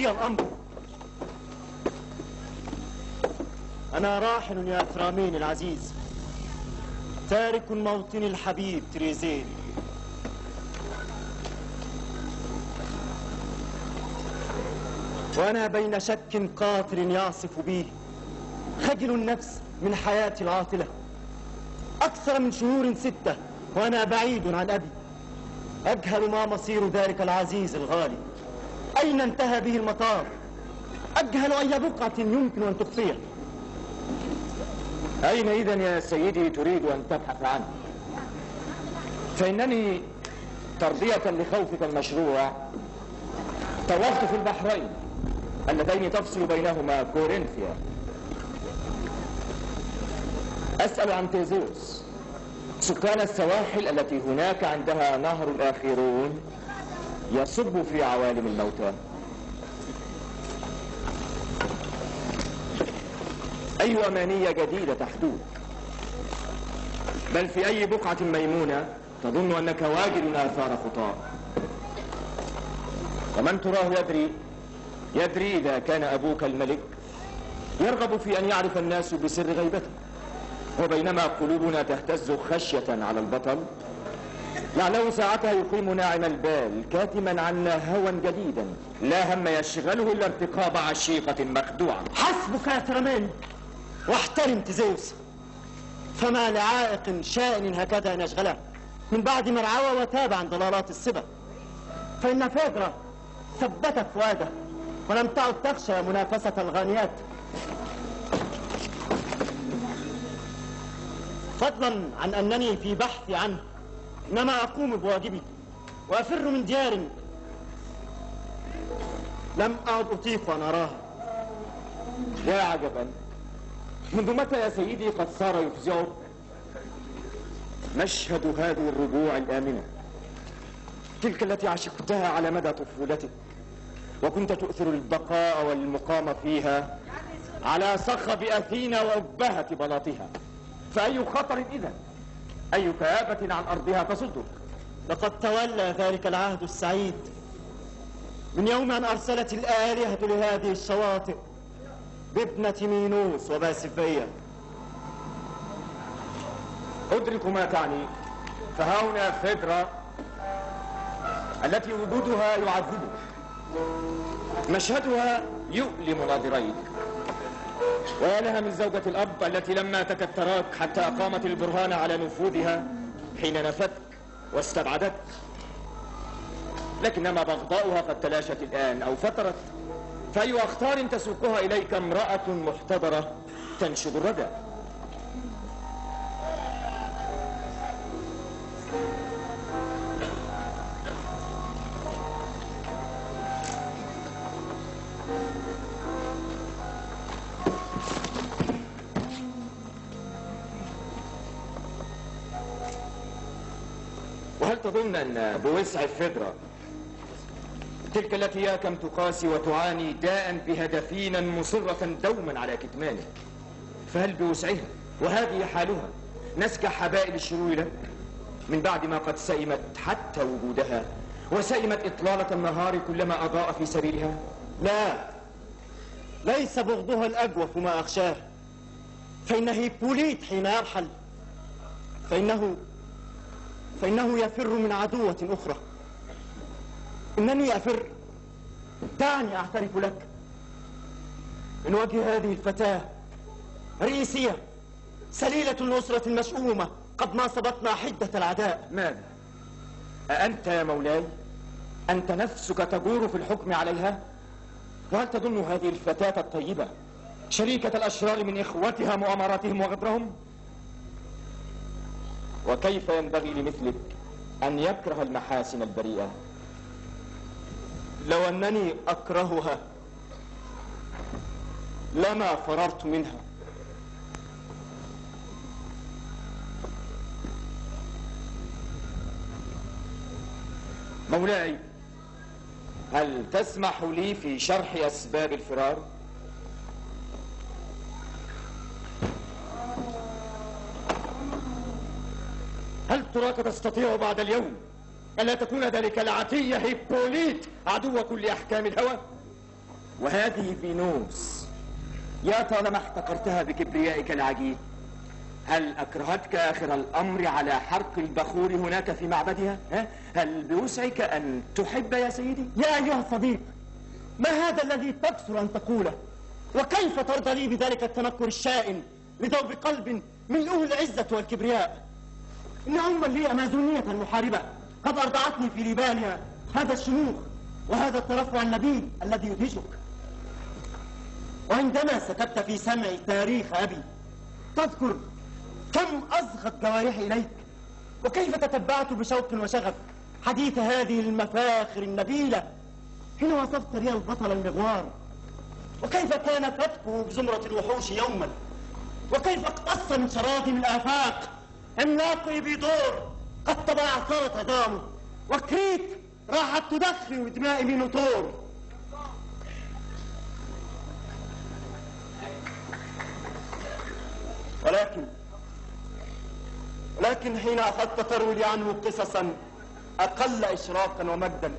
يقضي الأمر. أنا راحل يا فرامين العزيز، تارك موطني الحبيب تريزين. وأنا بين شك قاتل يعصف بي، خجل النفس من حياتي العاطلة. أكثر من شهور 6 وأنا بعيد عن أبي، أجهل ما مصير ذلك العزيز الغالي. أين انتهى به المطار؟ أجهل أي بقعة يمكن أن تخفيه. أين إذن يا سيدي تريد أن تبحث عنه؟ فإنني ترضية لخوفك المشروع طوفت في البحرين اللذين تفصل بينهما كورنثيا. أسأل عن تيزوس، سكان السواحل التي هناك عندها نهر الآخرون يصب في عوالم الموتى. أي أمانية جديدة تحدوك؟ بل في أي بقعة ميمونة تظن أنك واجد آثار خطاء؟ ومن تراه يدري إذا كان أبوك الملك يرغب في أن يعرف الناس بسر غيبته، وبينما قلوبنا تهتز خشية على البطل لعله ساعتها يقيم ناعم البال كاتما عنا هوى جديدا لا هم يشغله إلا ارتقاب عشيقة مخدوعة. حسبك يا فرامين، واحترم تيزوس، فما لعائق شائن هكذا أن يشغله من بعد ما رعوى وتاب عن ضلالات السبا. فإن فيدرا ثبتت فؤاده ولم تعد تخشى منافسة الغانيات. فضلا عن أنني في بحثي عنه إنما أقوم بواجبي وأفر من ديار لم أعد أطيق أن أراها. يا عجبا، منذ متى يا سيدي قد صار يفزعك مشهد هذه الرجوع الآمنة، تلك التي عشقتها على مدى طفولتك وكنت تؤثر البقاء والمقام فيها على صخب أثينا وأبهة بلاطها؟ فأي خطر إذن؟ أي كآبة عن أرضها تصدك؟ لقد تولى ذلك العهد السعيد من يوم أن أرسلت الآلهة لهذه الشواطئ بابنة مينوس وباسفية. أدرك ما تعني، فهنا فيدرا التي وجودها يعذبك، مشهدها يؤلم ناظريك. ويا لها من زوجة الأب التي لما تكتراك حتى أقامت البرهان على نفوذها حين نفتك واستبعدتك، لكنما بغضاؤها قد تلاشت الآن أو فترت. فأي أخطار تسوقها إليك امرأة محتضرة تنشد الردى؟ وهل تظن أن بوسع فيدرا تلك التي ياكم تقاسي وتعاني داء بهدفينا مصرة دوما على كتمانه، فهل بوسعها وهذه حالها نسك حبائل الشرور لك من بعد ما قد سئمت حتى وجودها وسئمت إطلالة النهار كلما أضاء في سبيلها؟ لا، ليس بغضها الأجوف ما أخشاه، فإن هيبوليت حين يرحل فإنه يفر من عدوة أخرى. إنني أفر، دعني أعترف لك، من وجه هذه الفتاة رئيسية سليلة الأسرة المشؤومة قد ناصبتنا حدة العداء. ماذا؟ أأنت يا مولاي؟ أنت نفسك تجور في الحكم عليها؟ وهل تظن هذه الفتاة الطيبة شريكة الأشرار من إخوتها مؤامراتهم وغدرهم؟ وكيف ينبغي لمثلك أن يكره المحاسن البريئة؟ لو أنني أكرهها لما فررت منها. مولاي، هل تسمح لي في شرح أسباب الفرار؟ هل تراك تستطيع بعد اليوم ألا تكون ذلك العتية هيبوليت عدو كل أحكام الهوى؟ وهذه فينوس يا طالما احتقرتها بكبريائك العجيب، هل أكرهتك آخر الأمر على حرق البخور هناك في معبدها؟ هل بوسعك أن تحب يا سيدي؟ يا أيها الصديق، ما هذا الذي تكثر أن تقوله؟ وكيف ترضى لي بذلك التنكر الشائن لذوب قلب ملؤه العزة والكبرياء؟ إن أما لي أمازونية محاربة قد أرضعتني في لبانها هذا الشموخ وهذا الترفع النبيل الذي يدهشك. وعندما سكبت في سمعي تاريخ أبي تذكر كم أصغت جوارحي إليك، وكيف تتبعت بشوق وشغف حديث هذه المفاخر النبيلة حين وصفت لي البطل المغوار، وكيف كان فتكه بزمرة الوحوش يوما، وكيف اقتص من شراذم الآفاق عملاق إبيدور قد تبعثرت عظامه، وكريت راحت تدخن بدماء مينوتور. ولكن حين أخذت تروي لي عنه قصصا أقل إشراقا ومجدا،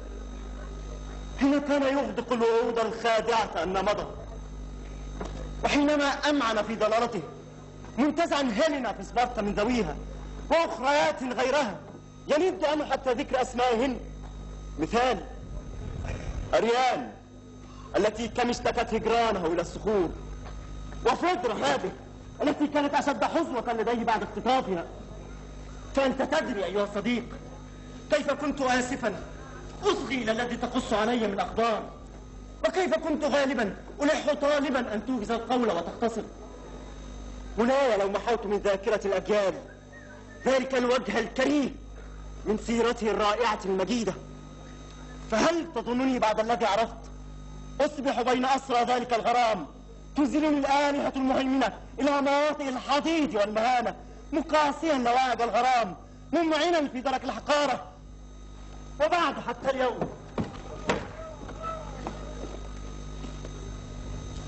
حين كان يغدق الوعود الخادعة أن مضى، وحينما أمعن في ضلالته منتزعا هيلينا في سبارتا من ذويها وأخريات غيرها يلد عنه حتى ذكر أسمائهن، مثال أريان التي كم اشتكت هجرانه إلى الصخور، وفدرة هذه التي كانت أشد حظوة لديه بعد اختطافها. فأنت تدري أيها الصديق كيف كنت آسفا أصغي إلى الذي تقص علي من أخبار، وكيف كنت غالبا ألح طالبا أن توجز القول وتختصر. منايا لو محوت من ذاكرة الأجيال ذلك الوجه الكريه من سيرته الرائعة المجيدة، فهل تظنني بعد الذي عرفت أصبح بين أسرى ذلك الغرام تنزلني الآلهة المهيمنة إلى مناطق الحضيض والمهانة، مقاسيا لواعد الغرام، ممعنا في درك الحقارة؟ وبعد حتى اليوم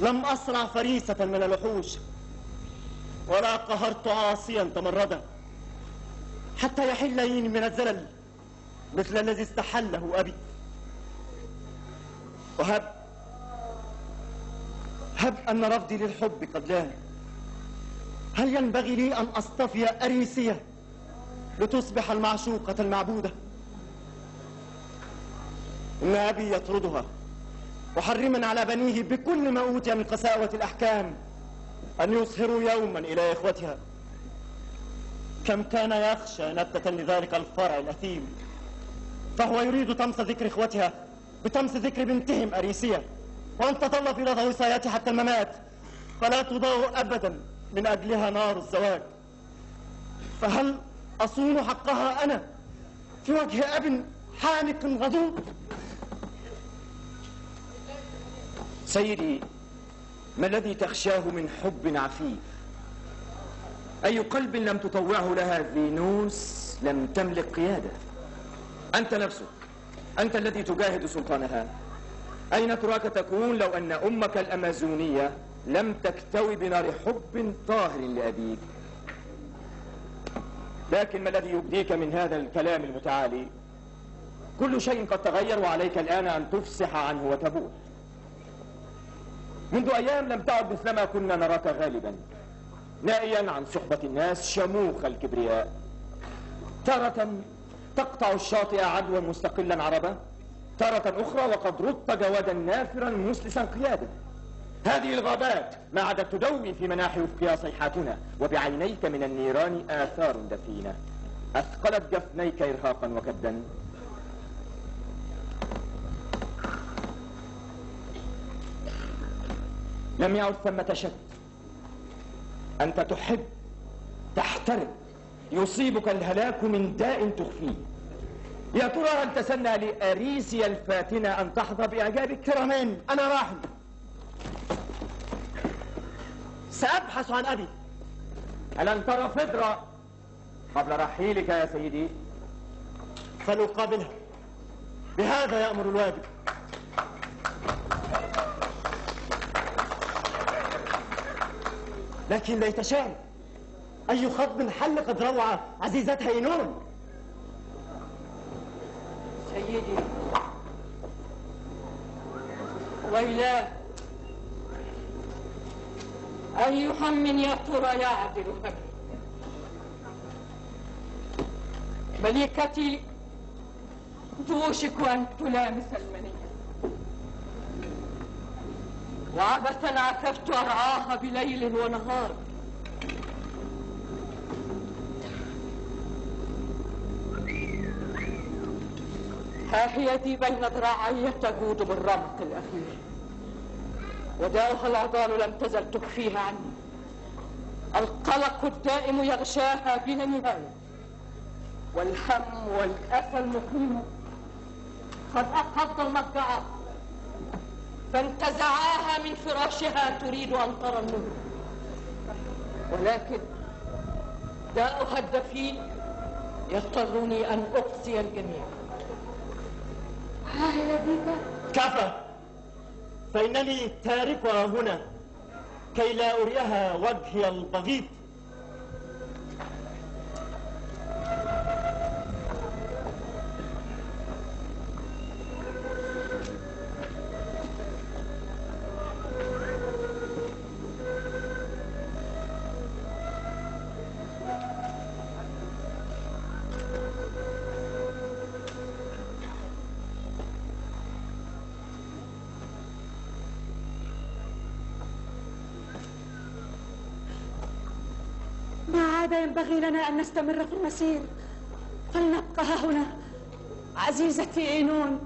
لم أصرع فريسة من الوحوش، ولا قهرت عاصيا تمردا، حتى يحل لي من الزلل مثل الذي استحله أبي. وهب أن رفضي للحب قد لان، هل ينبغي لي أن أصطفي أريسية لتصبح المعشوقة المعبودة؟ إن أبي يطردها محرما على بنيه بكل ما أوتي من قساوة الأحكام أن يصهروا يوما إلى إخوتها. كم كان يخشى نبتة لذلك الفرع الأثيم، فهو يريد طمس ذكر إخوتها بطمس ذكر بنتهم أريسية، وأن تظل في لظى وصاياتها حتى الممات، فلا تضاء أبدا من أجلها نار الزواج. فهل أصون حقها أنا في وجه أب حانق غضوب؟ سيدي، ما الذي تخشاه من حب عفيف؟ أي قلب لم تطوعه لها فينوس لم تملك قيادة. أنت نفسك، أنت الذي تجاهد سلطانها. أين تراك تكون لو أن أمك الأمازونية لم تكتوي بنار حب طاهر لأبيك؟ لكن ما الذي يبديك من هذا الكلام المتعالي؟ كل شيء قد تغير، وعليك الآن أن تفسح عنه وتبوح. منذ أيام لم تعد مثلما كنا نراك غالبا، نائيا عن صحبة الناس شموخ الكبرياء، تارة تقطع الشاطئ عدوا مستقلا عربا، تارة أخرى وقد ردت جوادا نافرا مسلسا قيادة. هذه الغابات ما عادت تدوي في مناحي أفقها صيحاتنا، وبعينيك من النيران آثار دفينة أثقلت جفنيك إرهاقا وكدا. لم يعد ثمة شك، أنت تحب، تحترم، يصيبك الهلاك من داء تخفيه. يا ترى هل تسنى لأريسيا الفاتنة أن تحظى بإعجابك؟ كرمان، أنا راحل، سأبحث عن أبي. ألن ترى فدرة قبل رحيلك يا سيدي؟ فلأقابلها، بهذا يأمر الواجب. لكن ليت شان أي خطب حل قد روع عزيزتها إينون. سيدي ويلاه، أي هم يا ترى يعدل همي؟ مليكتي توشك أن تلامس المنية، وعبثا عكفت أرعاها بليل ونهار. ها هي ذي بين ذراعي تجود بالرمق الأخير، وداؤها العضال لم تزل تخفيها عني. القلق الدائم يغشاها بلا نهاية، والهم والأسى المقيم قد أقض المضجعات، فانتزعاها من فراشها تريد أن ترى النور. ولكن داؤها الدفين يضطرني أن أقصي الجميع. ها هي بك. كفى، فإنني تاركها هنا كي لا أريها وجهي البغيض. ينبغي لنا أن نستمر في المسير، فلنبقى هنا. عزيزتي إينون،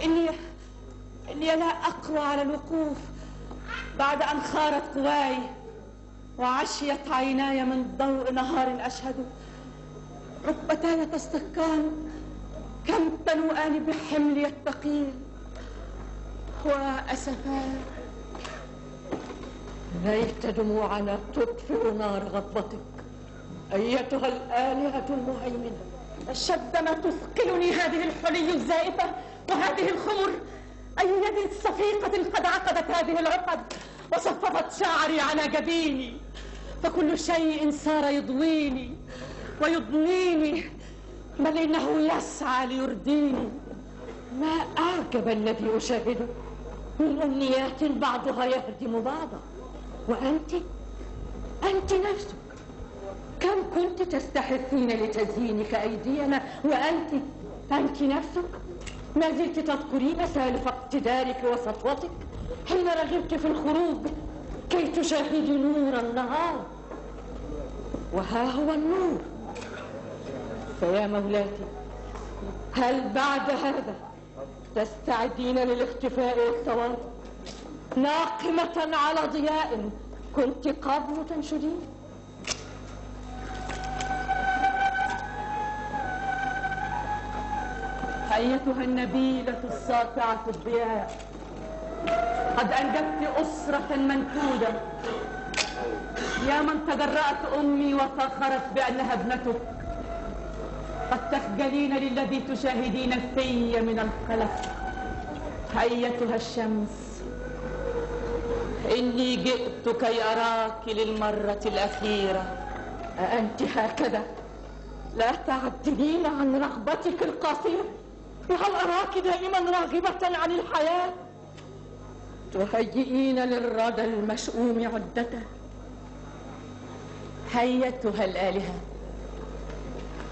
إني لا أقوى على الوقوف بعد أن خارت قواي وعشيت عيناي من ضوء نهار أشهد. ركبتاي تصطكان كم تنوءان بحملي الثقيل، وأسفان ليت دموعنا تطفئ نار غضبتك أيتها الآلهة المهيمنة. الشدما تثقلني هذه الحلي الزائفة وهذه الخمر، أي يد صفيقة قد عقدت هذه العقد وصففت شعري على جبيني، فكل شيء صار يضويني ويضنيني، بل إنه يسعى ليرديني. ما أعجب الذي أشاهده من أمنيات بعضها يهدم بعضا. وأنت نفسك كم كنت تستحثين لتزيينك أيدينا، وأنت نفسك ما زلت تذكرين سالف اقتدارك وسطوتك حين رغبت في الخروج كي تشاهدي نور النهار. وها هو النور. فيا مولاتي، هل بعد هذا تستعدين للاختفاء والتواضع ناقمة على ضياء كنت قبل تنشدين؟ أيتها النبيلة الساطعة الضياء، قد أنجبت أسرة منكودة، يا من تجرأت أمي وفخرت بأنها ابنتك. قد تخجلين للذي تشاهدين في من القلق. أيتها الشمس، إني جئت كي أراك للمرة الأخيرة. أأنت هكذا لا تعدلين عن رغبتك القاسية؟ وهل أراك دائما راغبة عن الحياة؟ تهيئين للردى المشؤوم عدته. أيتها الآلهة،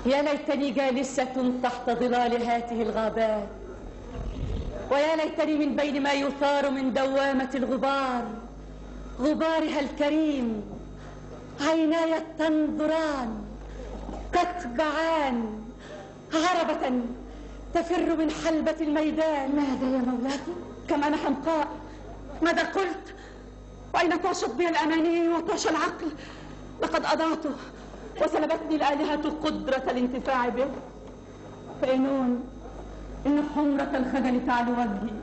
يا ليتني جالسة تحت ظلال هذه الغابات، ويا ليتني من بين ما يثار من دوامة الغبار، غبارها الكريم، عيناي تنظران تتبعان عربة تفر من حلبة الميدان. ماذا يا مولاتي؟ كم أنا حمقاء. ماذا قلت؟ وأين طاشت بي الأماني وطاش العقل؟ لقد أضعته وسلبتني الآلهة قدرة الانتفاع به. فإنون، إن حمرة الخجل تعلو وجهي،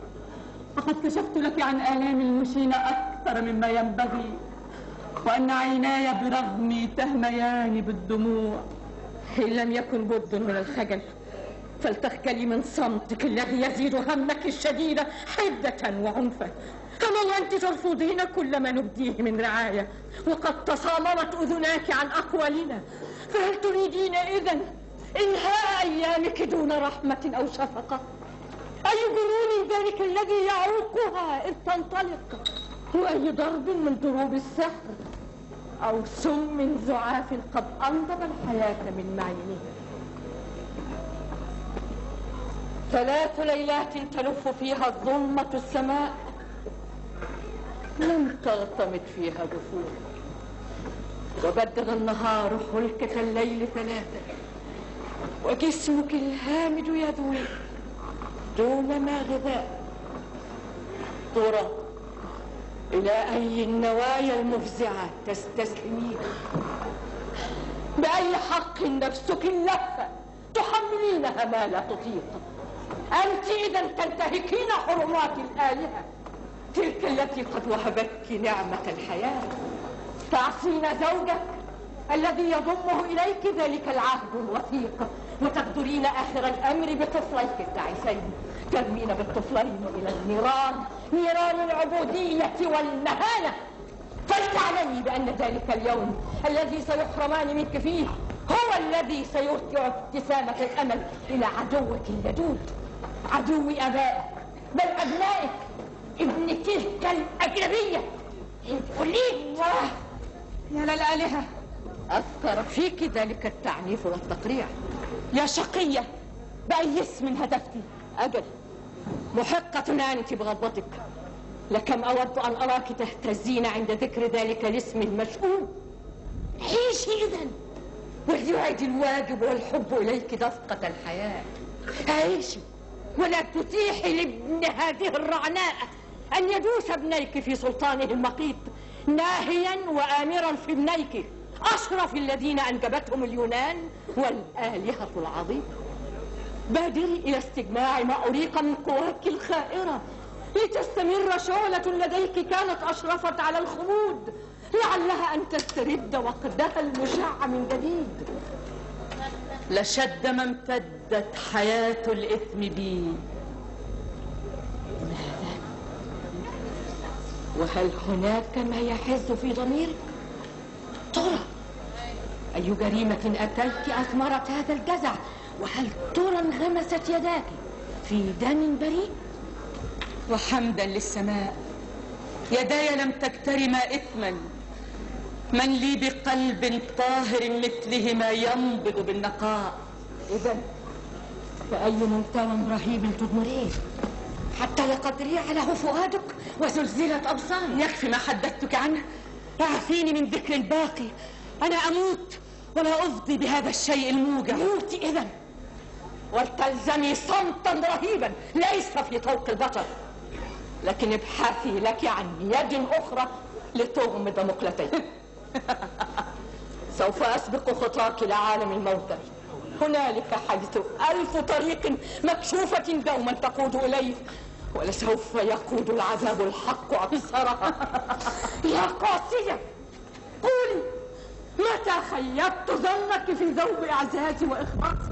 فقد كشفت لك عن آلامي المشينة أكثر مما ينبغي، وأن عيناي برغمي تهميان بالدموع. إن لم يكن بد من الخجل فلتخجلي من صمتك الذي يزيد همك الشديد حدة وعنفا. أما وأنت ترفضين كل ما نبديه من رعاية، وقد تصاممت أذناك عن أقوالنا، فهل تريدين إذن إنهاء أيامك دون رحمة أو شفقة؟ أي جنون ذلك الذي يعوقها إذ تنطلق؟ وأي ضرب من ضروب السحر أو سم من زعاف قد أنضب الحياة من معينها. 3 ليلات تلف فيها الظلمة السماء، لم تغتمت فيها جفون، وبدل النهار حلكة الليل 3، وجسمك الهامد يذوي دون ما غذاء. ترى إلى أي النوايا المفزعة تستسلمين؟ بأي حق نفسك اللهفة تحملينها ما لا تطيق؟ أنت إذا تنتهكين حرمات الآلهة، تلك التي قد وهبتك نعمة الحياة. تعصين زوجك الذي يضمه إليك ذلك العهد الوثيق، وتغدرين آخر الأمر بطفليك التعيسين، ترمين بالطفلين إلى النيران، نيران العبودية والمهانة. فلتعلمي بأن ذلك اليوم الذي سيحرمان منك فيه هو الذي سيرجع ابتسامة الأمل إلى عدوك اللدود، عدو آبائك بل أبنائك، ابن تلك الأجنبية. قولي يا للآلهة، أثر فيك ذلك التعنيف والتقريع يا شقية. بأي اسم هدفتي؟ أجل محقة أنت بغضبتك، لكم أود أن أراك تهتزين عند ذكر ذلك الاسم المشؤوم. عيشي إذن وليعد الواجب والحب إليك دفقة الحياة. عيشي ولا تتيحي لابن هذه الرعناء أن يدوس ابنيك في سلطانه المقيت، ناهيا وآمرا في ابنيك أشرف الذين أنجبتهم اليونان والآلهة العظيمة. بادري إلى استجماع ما أريق من قواك الخائرة لتستمر شعلة لديك كانت أشرفت على الخمود، لعلها أن تسترد وقدها المشع من جديد. لشد ما امتدت حياة الإثم بي. ماذا؟ وهل هناك ما يحز في ضميرك؟ ترى أي جريمة أكلت أثمرت هذا الجزع؟ وهل ترى انغمست يداك في دم بريء؟ وحمدا للسماء، يداي لم تكترما إثما، من لي بقلب طاهر مثلهما ينبض بالنقاء. إذن فأي ممتر رهيب تضمرين حتى لقد ريع له فؤادك وزلزلت أبصاري؟ يكفي ما حدثتك عنه، اعفيني من ذكر الباقي. أنا أموت ولا أفضي بهذا الشيء الموجع. موتي إذن ولتلزمي صمتا رهيبا ليس في طوق البشر، لكن ابحثي لك عن يد أخرى لتغمض مقلتيك. سوف أسبق خطاك لعالم الموتى، هنالك حيث 1000 طريق مكشوفة دوما تقود إليه، ولسوف يقود العذاب الحق أبصارها. يا قاسية، قولي متى خيبت ظنك في ذوب إعزازي وإخلاصي؟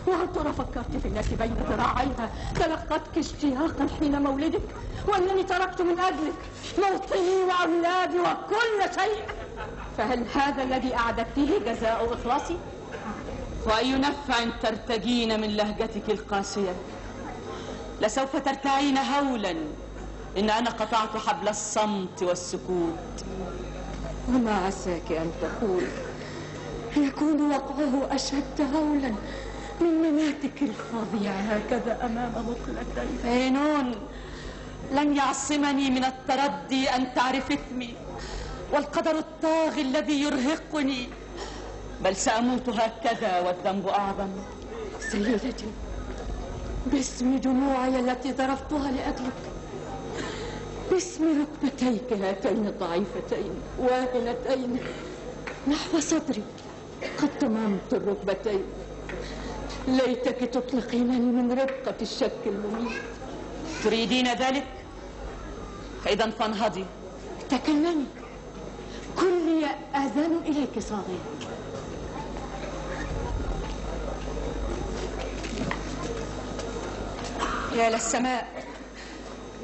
وهل ترى فكرت في التي بين ذراعيها تلقتك اشتياقا حين مولدك، وأنني تركت من أجلك موطني وأولادي وكل شيء؟ فهل هذا الذي أعددته جزاء إخلاصي؟ وأي نفع ترتجين من لهجتك القاسية؟ لسوف ترتعين هولا إن أنا قطعت حبل الصمت والسكوت. وما عساك أن تقول يكون وقعه أشد هولا من مماتك الفظيع هكذا أمام مقلتي. فينون لن يعصمني من التردي أن تعرف إثمي والقدر الطاغي الذي يرهقني، بل سأموت هكذا والذنب أعظم. سيدتي، باسم دموعي التي ذرفتها لأجلك، باسم ركبتيك هاتين الضعيفتين واهنتين نحو صدري، قد تممت الركبتين، ليتك تطلقينني من رقة الشك المميت. تريدين ذلك؟ فإذا فانهضي تكلمي، كلي آذان إليك صاغية. يا للسماء،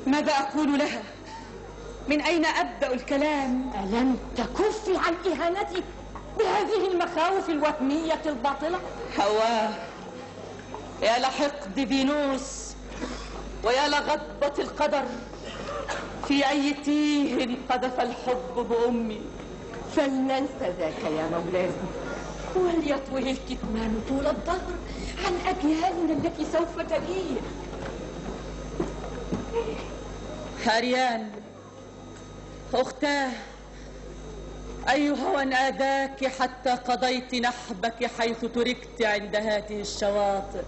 ماذا أقول لها؟ من أين أبدأ الكلام؟ ألم تكفي عن إهانتي بهذه المخاوف الوهمية الباطلة؟ هواه، يا لحقد فينوس ويا لغضبة القدر، في أي تيه قذف الحب بأمي. فلننسى ذاك يا مولاي، وليطول الكتمان طول الدهر عن أجيالنا التي سوف تليه. هاريان أختاه، أي هوى آذاك حتى قضيت نحبك حيث تركت عند هذه الشواطئ؟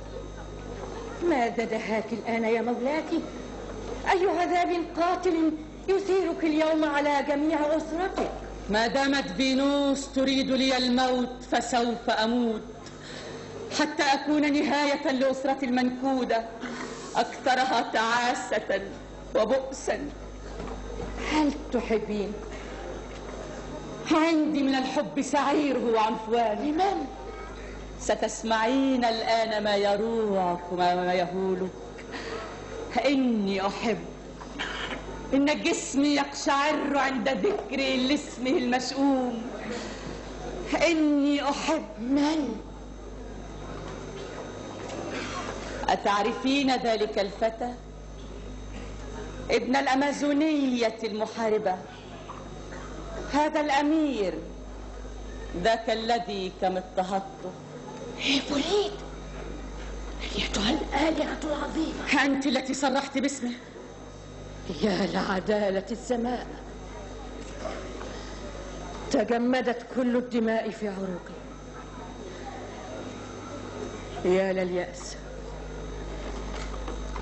ماذا دهاك الآن يا مولاتي؟ أي عذاب قاتل يثيرك اليوم على جميع أسرتك؟ ما دامت فينوس تريد لي الموت فسوف أموت، حتى أكون نهاية لأسرتي المنكودة، أكثرها تعاسة وبؤسا. هل تحبين؟ عندي من الحب سعيره وعنفوانه. لمن؟ ستسمعين الآن ما يروعك وما يهولك. إني أحب، إن جسمي يقشعر عند ذكري لاسمه المشؤوم. إني أحب. من؟ أتعرفين ذلك الفتى؟ ابن الأمازونية المحاربة، هذا الأمير، ذاك الذي كم اضطهدته. هيبوليت، أيتها الآلهة العظيمة، أنت التي صرحت باسمه. يا لعدالة السماء، تجمدت كل الدماء في عروقي. يا لليأس،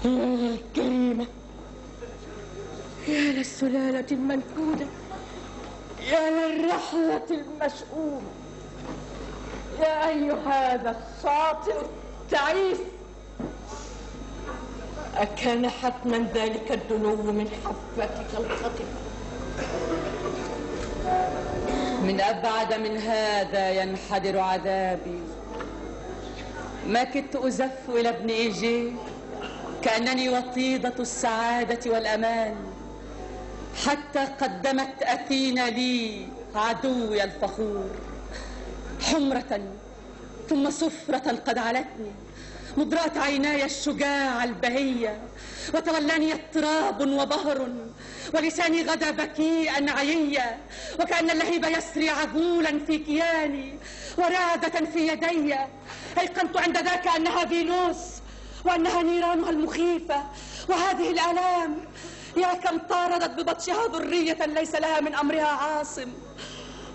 يا للجريمة، يا للسلالة المنكودة، يا للرحلة المشؤومة، يا أيها هذا الشاطئ التعيس. أكان حتما ذلك الدنو من حفتك الخطيئة؟ من أبعد من هذا ينحدر عذابي. ما كدت أزف إلى ابن إيجي كأنني وطيدة السعادة والأمان، حتى قدمت أثينا لي عدوي الفخور، حمرة ثم صفرة قد علتني، مضرأت عيناي الشجاع البهية، وتولاني اضطراب وبهر، ولساني غدا بكيئا عييا، وكأن اللهيب يسري عجولا في كياني ورعدة في يدي. أيقنت عند ذاك أنها فينوس، وأنها نيرانها المخيفة، وهذه الآلام يا كم طاردت ببطشها ذرية ليس لها من أمرها عاصم.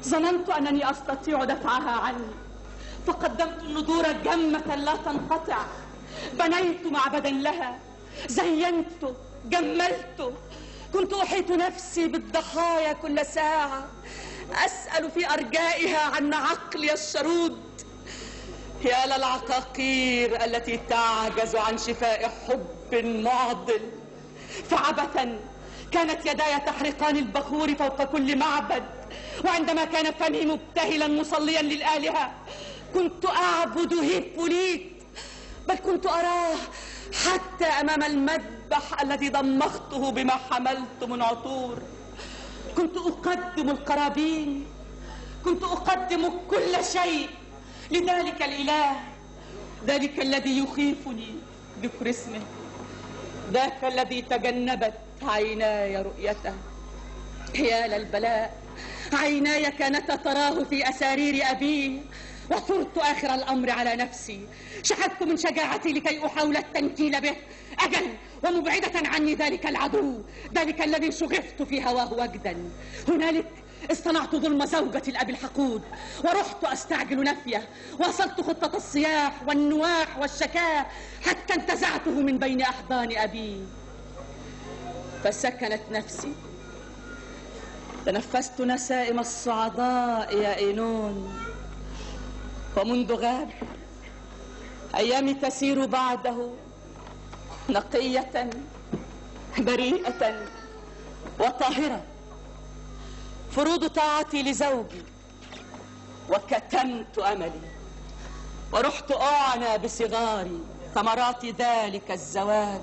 ظننت أنني أستطيع دفعها عني، فقدمت النذور جمة لا تنقطع، بنيت معبدا لها، زينت، جملت، كنت أحيط نفسي بالضحايا كل ساعة، أسأل في أرجائها عن عقلي الشرود. يا للعقاقير التي تعجز عن شفاء حب معضل، فعبثا كانت يداي تحرقان البخور فوق كل معبد، وعندما كان فمي مبتهلا مصليا للآلهة كنت أعبد هيبوليت، بل كنت أراه حتى أمام المذبح الذي ضمخته بما حملت من عطور. كنت أقدم القرابين، كنت أقدم كل شيء لذلك الإله، ذلك الذي يخيفني ذكر اسمه، ذاك الذي تجنبت عيناي رؤيته. يا للبلاء، عيناي كانتا تراه في أسارير أبيه، وثرت آخر الأمر على نفسي، شحذت من شجاعتي لكي أحاول التنكيل به، أجل ومبعدة عني ذلك العدو، ذلك الذي شغفت في هواه وجدا. هنالك اصطنعت ظلم زوجة الأب الحقود، ورحت أستعجل نفيه، واصلت خطة الصياح والنواح والشكاة، حتى انتزعته من بين أحضان أبي، فسكنت نفسي. تنفست نسائم الصعداء يا إينون، ومنذ غاب أيامي تسير بعده نقية بريئة وطاهرة، فروض طاعتي لزوجي، وكتمت أملي، ورحت أعنى بصغاري ثمرات ذلك الزواج.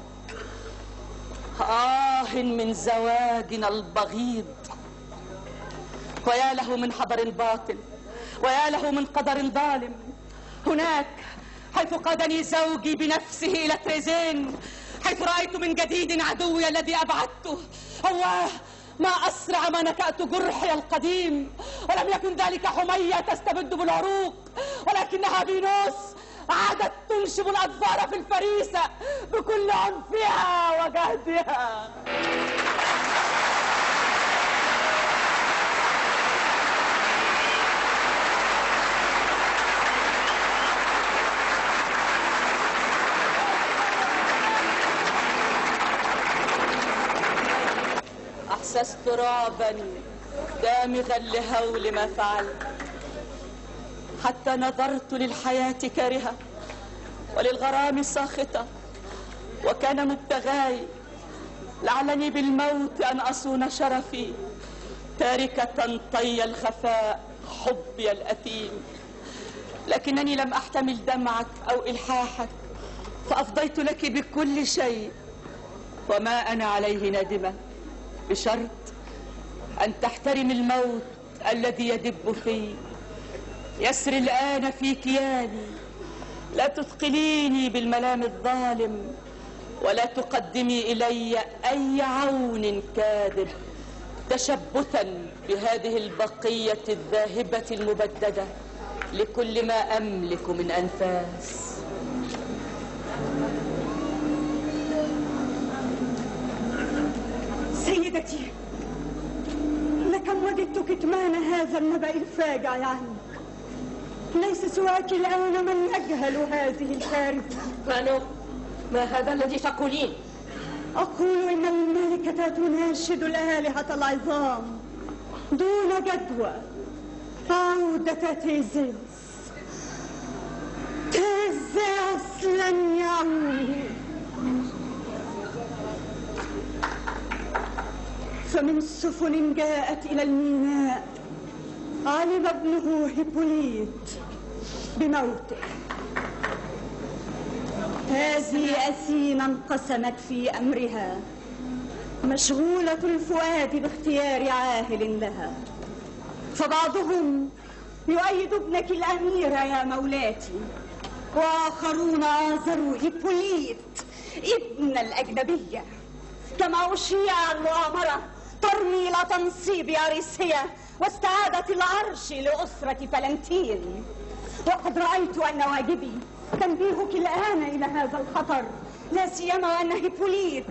من زواجنا البغيض، ويا له من حضر باطل، ويا له من قدر ظالم. هناك حيث قادني زوجي بنفسه إلى تريزين، حيث رأيت من جديد عدوي الذي أبعدته. الله، ما أسرع ما نكأت جرحي القديم، ولم يكن ذلك حمية تستبد بالعروق، ولكنها فينوس عادت تنشب الأظفار في الفريسة بكل عنفها وجهدها. أحسست رعبا دامغا لهول ما فعلت، حتى نظرت للحياة كارهة وللغرام ساخطة، وكان مبتغاي لعلني بالموت أن أصون شرفي، تاركة طي الخفاء حبي الأثيم. لكنني لم أحتمل دمعك أو إلحاحك، فأفضيت لك بكل شيء، وما أنا عليه نادمة، بشرط أن تحترم الموت الذي يدب فيه. يسري الآن في كياني، لا تثقليني بالملام الظالم، ولا تقدمي إلي أي عون كاذب تشبثا بهذه البقية الذاهبة المبددة لكل ما أملك من أنفاس. سيدتي، لكم وددت كتمان هذا النبأ الفاجع عنك. ليس سواك الآن من يجهل هذه الكارثة. ما هذا الذي تقولين؟ أقول إن الملكة تناشد الآلهة العظام دون جدوى عودة تيزيوس. تيزيوس لن يعود، فمن سفن جاءت إلى الميناء علم ابنه هيبوليت بموته. هذه أثينا انقسمت في أمرها، مشغولة الفؤاد باختيار عاهل لها، فبعضهم يؤيد ابنك الأمير يا مولاتي، وآخرون آزروا هيبوليت ابن الأجنبية، كما أشيع المؤامرة ترمي إلى تنصيب أريسيا واستعادة العرش لأسرة فلنتين. وقد رأيت أن واجبي تنبيهك الآن إلى هذا الخطر، لا سيما أن هيبوليت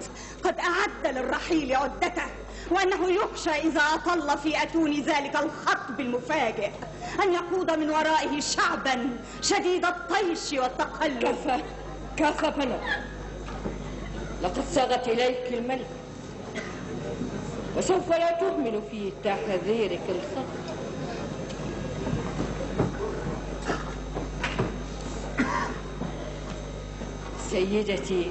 قد أعد للرحيل عدته، وأنه يخشى إذا أطل في أتون ذلك الخطب المفاجئ أن يقود من ورائه شعبا شديد الطيش والتقلب. كفى بنو، لقد صاغت إليك الملك، وسوف لا تهمل في تحذيرك الخطر. سيدتي،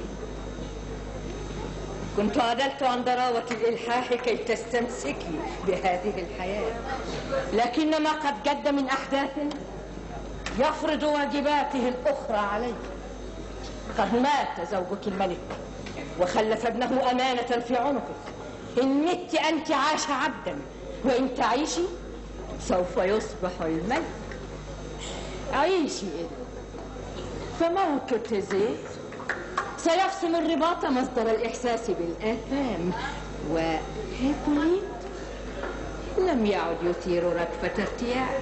كنت عدلت عن ضراوة الإلحاح كي تستمسكي بهذه الحياة، لكن ما قد جد من أحداث يفرض واجباته الأخرى عليك. قد مات زوجك الملك وخلف ابنه أمانة في عنقك. إن مت أنت عاش عبدا، وإن تعيشي سوف يصبح الملك. عيشي إذا، فموت تيزيوس سيفصل الرباط مصدر الإحساس بالآثام، وهيبوليت لم يعد يثير ركفة ارتياح،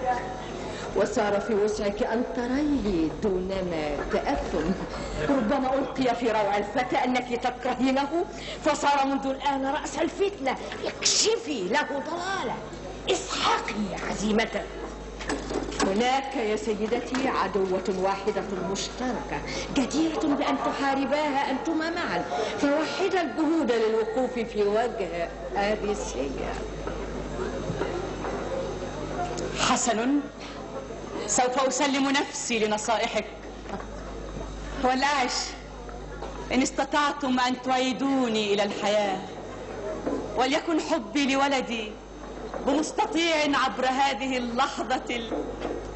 وصار في وسعك أن تريه دونما تأثم. ربما ألقي في روع الفتى أنك تكرهينه، فصار منذ الآن رأس الفتنة. اكشفي له ضلاله، اسحقي عزيمته. هناك يا سيدتي عدوة واحدة مشتركة جديرة بأن تحارباها أنتما معا، فوحدا الجهود للوقوف في وجه أريسيا. حسن، سوف أسلم نفسي لنصائحك. والعاش إن استطعتم أن تعيدوني إلى الحياة، وليكن حبي لولدي بمستطيع عبر هذه اللحظة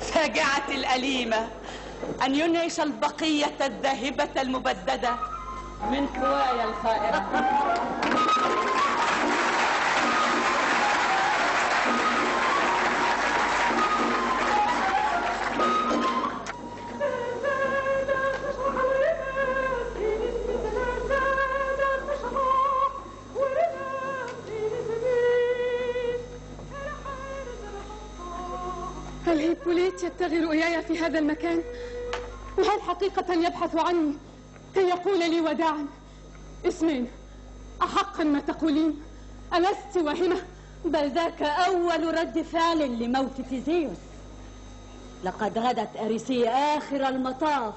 الفاجعة الأليمة أن ينعش البقية الذاهبة المبددة من قواي الخائرة. هل هيبوليت يبتغي رؤياي في هذا المكان؟ وهل حقيقة يبحث عني كي يقول لي وداعا؟ اسمين، أحقا ما تقولين؟ ألست واهمة؟ بل ذاك أول رد فعل لموت تيزيوس. لقد غدت أريسية آخر المطاف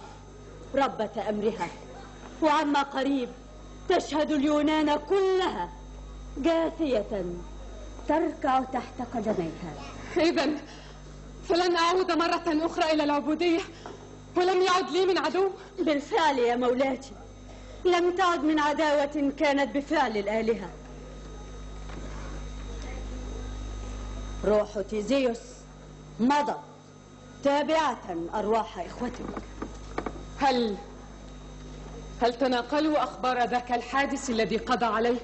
ربة أمرها، وعما قريب تشهد اليونان كلها جاثية تركع تحت قدميها. إذن فلن أعود مرة أخرى إلى العبودية، ولم يعد لي من عدو؟ بالفعل يا مولاتي، لم تعد من عداوة كانت بفعل الآلهة. روح تيزيوس مضى تابعة أرواح إخوتك. هل تناقلوا أخبار ذاك الحادث الذي قضى عليه؟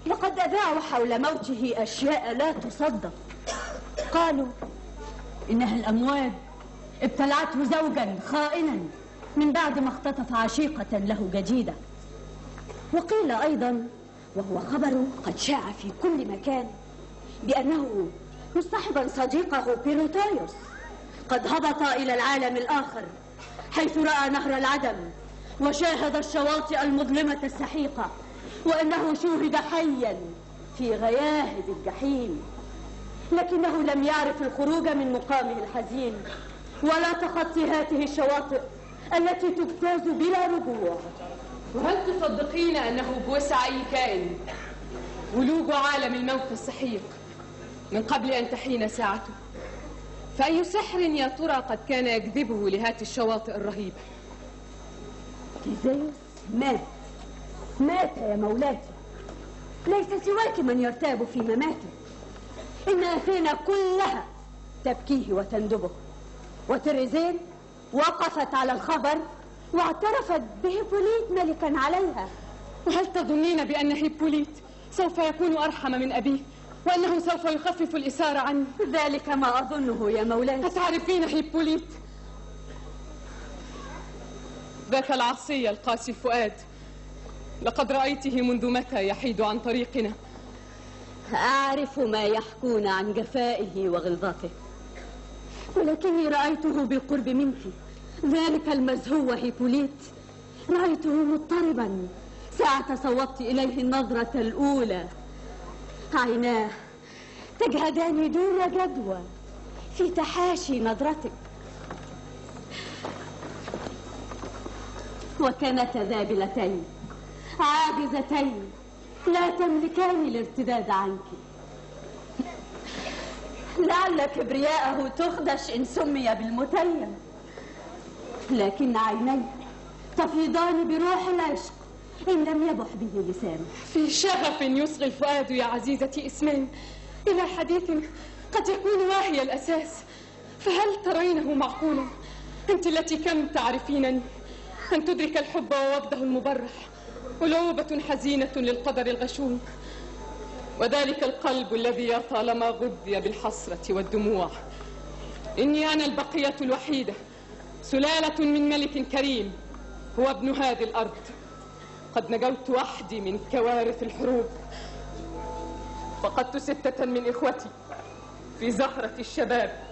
لقد أذاعوا حول موته أشياء لا تصدق. قالوا إنها الأموات ابتلعته زوجا خائنا من بعد ما اختطف عشيقة له جديدة. وقيل أيضا، وهو خبر قد شاع في كل مكان، بأنه مصطحبا صديقه بيروتايوس قد هبط إلى العالم الآخر، حيث رأى نهر العدم وشاهد الشواطئ المظلمة السحيقة، وأنه شوهد حيا في غياهب الجحيم، لكنه لم يعرف الخروج من مقامه الحزين ولا تخطي هذه الشواطئ التي تجتاز بلا رجوع. وهل تصدقين أنه بوسع أي كائن ولوج عالم الموت السحيق من قبل أن تحين ساعته؟ فأي سحر يا ترى قد كان يجذبه لهذه الشواطئ الرهيبة؟ تيزيوس مات يا مولاتي. ليس سواك من يرتاب في مماته. إن أثينا كلها تبكيه وتندبه، وتريزين وقفت على الخبر واعترفت بهيبوليت ملكا عليها. وهل تظنين بأن هيبوليت سوف يكون أرحم من أبيه، وأنه سوف يخفف الإثار عني؟ ذلك ما أظنه يا مولاي. أتعرفين هيبوليت؟ ذاك العصي القاسي الفؤاد، لقد رأيته منذ متى يحيد عن طريقنا؟ أعرف ما يحكون عن جفائه وغلظته، ولكني رأيته بالقرب منك. ذلك المزهو هيبوليت رأيته مضطربا ساعة صوبت إليه النظرة الأولى. عيناه تجهدان دون جدوى في تحاشي نظرتك، وكانتا ذابلتين عاجزتين لا تملكان الارتداد عنك. لعل كبرياءه تخدش إن سمي بالمتيم، لكن عينيه تفيضان بروح العشق إن لم يبح به لسانه. في شغف يصغي الفؤاد يا عزيزتي اسمين إلى حديث قد يكون واهي الأساس. فهل ترينه معقولا، أنت التي كم تعرفينني، أن تدرك الحب ووفده المبرح ألوبة حزينة للقدر الغشوم، وذلك القلب الذي يا طالما غذي بالحسرة والدموع؟ إني أنا البقية الوحيدة، سلالة من ملك كريم هو ابن هذه الأرض. قد نجوت وحدي من كوارث الحروب، فقدت 6 من إخوتي في زهرة الشباب.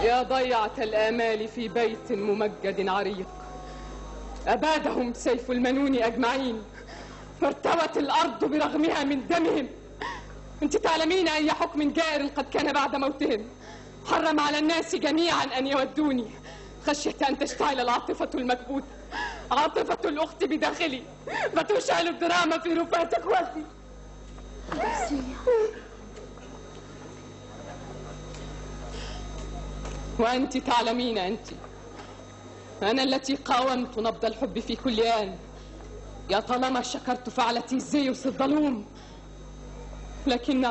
يا ضيعة الآمال في بيت ممجد عريق، أبادهم سيف المنون أجمعين، فارتوت الأرض برغمها من دمهم. أنت تعلمين أي حكم جائر قد كان بعد موتهم حرم على الناس جميعا أن يودوني، خشية أن تشتعل العاطفة المكبوتة، عاطفة الأخت بداخلي، فتشعل الدراما في رفاة إخوتي. وأنت تعلمين، أنا التي قاومت نبض الحب في كل آن، يا طالما شكرت فعل تيزيوس الظلوم. لكن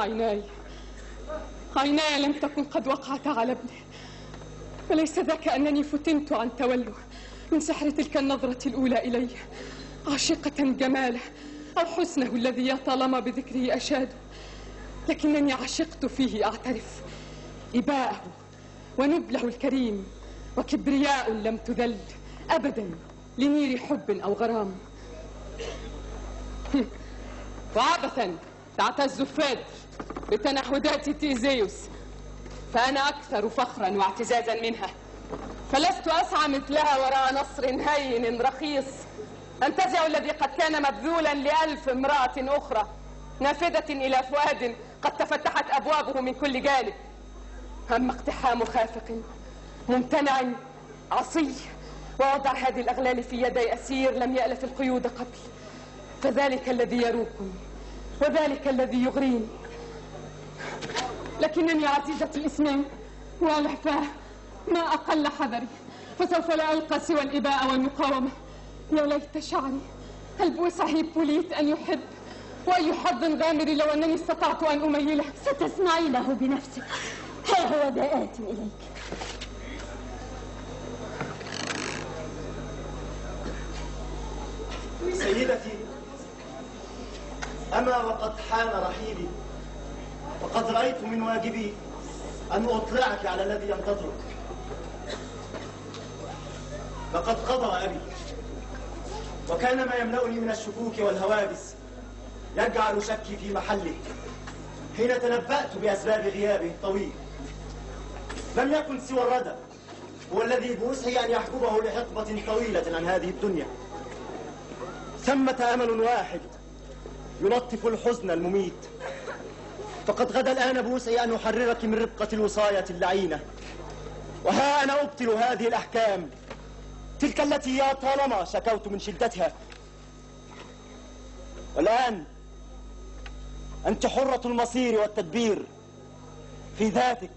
عيناي لم تكن قد وقعت على ابنه، فليس ذاك أنني فتنت عن توله من سحر تلك النظرة الأولى إليه، عاشقة جماله أو حسنه الذي يا طالما بذكره أشاد، لكنني عشقت فيه أعترف إباءه ونبله الكريم، وكبرياء لم تذل أبدا لنير حب أو غرام. وعبثا تعتز فادر بتنحدات تيزيوس، فأنا أكثر فخرا واعتزازا منها، فلست أسعى مثلها وراء نصر هين رخيص أنتزع الذي قد كان مبذولا ل1000 امرأة أخرى نافذة إلى فؤاد قد تفتحت أبوابه من كل جانب. أما اقتحام خافق ممتنع عصي ووضع هذه الأغلال في يدي أسير لم يألف القيود قبل، فذلك الذي يروقني وذلك الذي يغريني. لكنني عزيزة الإسلام والعفاه ما أقل حذري، فسوف لا ألقى سوى الإباء والمقاومة. يا ليت شعري هل بوسعه بوليت أن يحب، وأي حظ غامر لو أنني استطعت أن أميله. ستسمعينه بنفسك، ها هو ذا آت إليك. سيدتي، أما وقد حان رحيلي، وقد رأيت من واجبي أن أطلعك على الذي ينتظرك. لقد قضى أبي، وكان ما يملأني من الشكوك والهواجس يجعل شكي في محله حين تنبأت بأسباب غيابه الطويل. لم يكن سوى الردى هو الذي بوسعي أن يحجبه لحقبة طويلة عن هذه الدنيا. ثمة أمل واحد يلطف الحزن المميت، فقد غدا الآن بوسعي أن أحررك من ربقة الوصاية اللعينة. وها أنا أبطل هذه الأحكام، تلك التي يا طالما شكوت من شدتها. والآن أنت حرة المصير والتدبير في ذاتك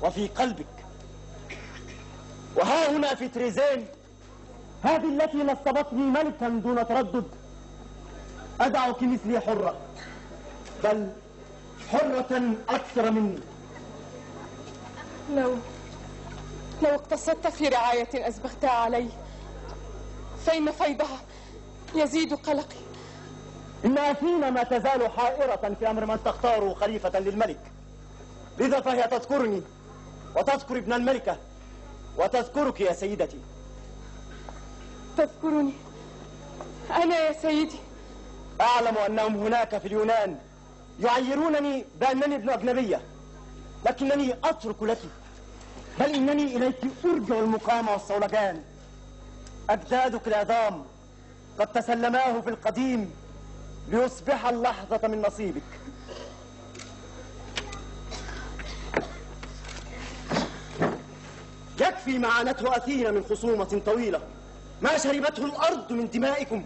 وفي قلبك. وها هنا في تريزين هذه التي نصبتني ملكا دون تردد، أدعك مثلي حرة، بل حرة أكثر مني. لو اقتصدت في رعاية أسبغتها علي فإن فيضها يزيد قلقي. إن أثينا ما تزال حائرة في أمر من تختاره خليفة للملك، لذا فهي تذكرني وتذكر ابن الملكة وتذكرك يا سيدتي. تذكرني أنا يا سيدي؟ أعلم أنهم هناك في اليونان يعيرونني بأنني ابن أجنبية، لكنني أترك لك، بل إنني إليك أرجع المقام والصولجان. أجدادك العظام قد تسلماه في القديم ليصبح اللحظة من نصيبك. يكفي ما عانته أثينا من خصومة طويلة، ما شربته الأرض من دمائكم.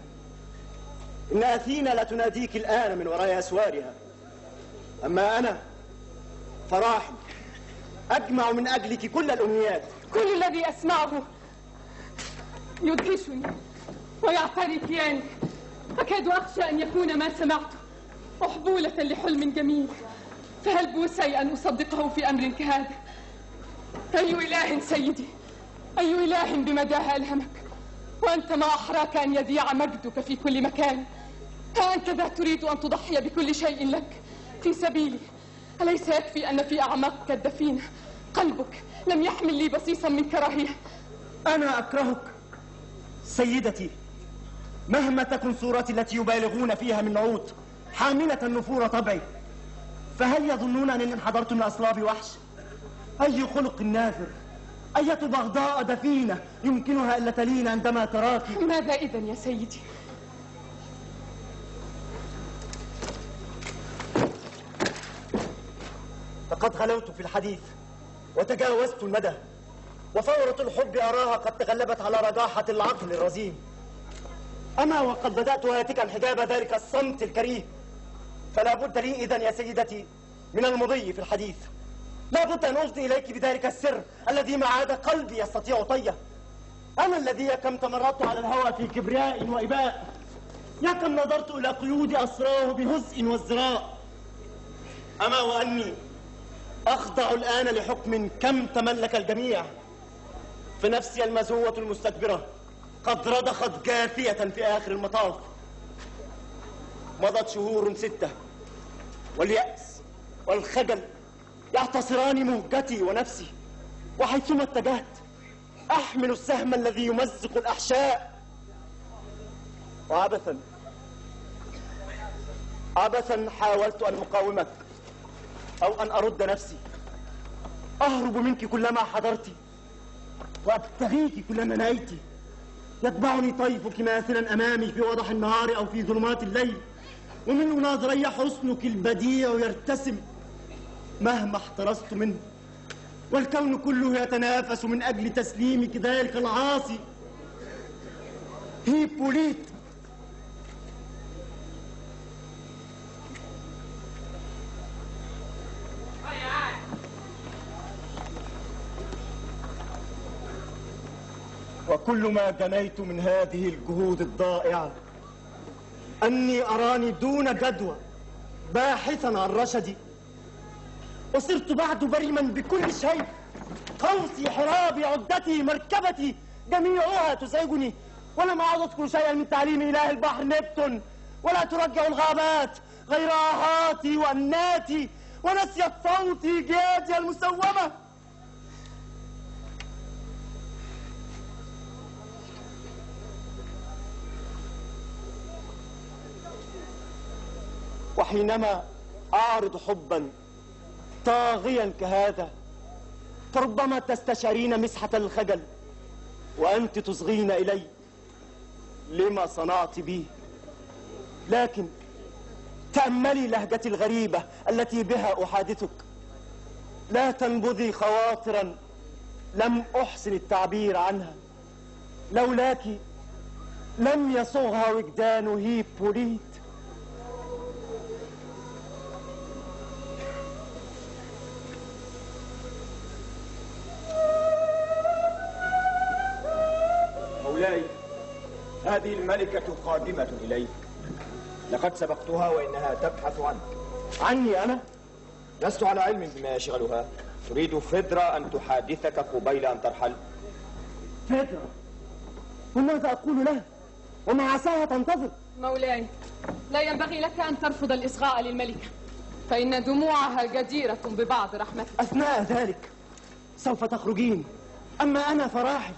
إن أثينا لا تناديك الآن من وراء أسوارها، أما أنا فراحي أجمع من أجلك كل الأمنيات. كل الذي أسمعه يدهشني ويعتري كياني، أكاد أخشى أن يكون ما سمعته أحبولة لحلم جميل، فهل بوسعي أن أصدقه في أمر كهذا؟ أي إله سيدي، أي إله بمداها ألهمك، وأنت ما أحراك أن يذيع مجدك في كل مكان. ها أنت ذا تريد أن تضحي بكل شيء لك في سبيلي. أليس يكفي أن في أعماقك الدفينة قلبك لم يحمل لي بصيصا من كراهية؟ أنا أكرهك سيدتي، مهما تكن صورتي التي يبالغون فيها من نعوت حاملة نفور طبعي. فهل يظنون أنني انحدرت من أصلاب وحش؟ أي خلق نافر، أية بغضاء دفينة يمكنها ألا تلين عندما تراك. ماذا إذن يا سيدي؟ لقد غلوت في الحديث وتجاوزت المدى، وثورة الحب أراها قد تغلبت على رجاحة العقل الرزين. أما وقد بدأت هاتكا حجاب ذلك الصمت الكريه، فلا بد لي إذن يا سيدتي من المضي في الحديث. لا بد أن أفضي إليك بذلك السر الذي ما عاد قلبي يستطيع طيه. أنا الذي يا كم تمردت على الهوى في كبرياء وإباء، يا كم نظرت إلى قيود أسراه بهزء وازدراء. أما وأني أخضع الآن لحكم كم تملك الجميع، فنفسي المزوة المستكبرة قد رضخت جافية في آخر المطاف. مضت شهور 6 واليأس والخجل يعتصران مهجتي ونفسي، وحيثما اتجهت أحمل السهم الذي يمزق الأحشاء. وعبثا عبثا حاولت أن أقاومك أو أن أرد نفسي، أهرب منك كلما حضرت وأبتغيك كلما نأيت. يتبعني طيفك ماثلا أمامي في وضح النهار أو في ظلمات الليل، ومن مناظري حسنك البديع يرتسم مهما احترست منه، والكون كله يتنافس من أجل تسليمك ذلك العاصي. هيبوليت، وكل ما جنيت من هذه الجهود الضائعة أني أراني دون جدوى باحثا عن رشدي، وصرت بعد بريما بكل شيء. قوسي، حرابي، عدتي، مركبتي، جميعها تزعجني، ولم أعد أذكر شيئا من تعليم إله البحر نبتون، ولا ترجع الغابات غير آهاتي وأناتي، ونسيت صوتي جيادي المسومة. وحينما أعرض حبا طاغيا كهذا فربما تستشعرين مسحة الخجل وأنت تصغين إلي لما صنعت بي. لكن تأملي لهجتي الغريبة التي بها أحادثك، لا تنبذي خواطرا لم أحسن التعبير عنها. لولاك لم يصغها وجدان هيبوليت. مولاي، هذه الملكة قادمة إليك، لقد سبقتها وإنها تبحث عنك. عني أنا؟ لست على علم بما يشغلها. تريد فدرة أن تحادثك قبيل أن ترحل؟ فدرة؟ وماذا أقول لها؟ وما عساها تنتظر؟ مولاي، لا ينبغي لك أن ترفض الإصغاء للملكة، فإن دموعها جديرة ببعض رحمتك. أثناء ذلك سوف تخرجين، أما أنا فراحل،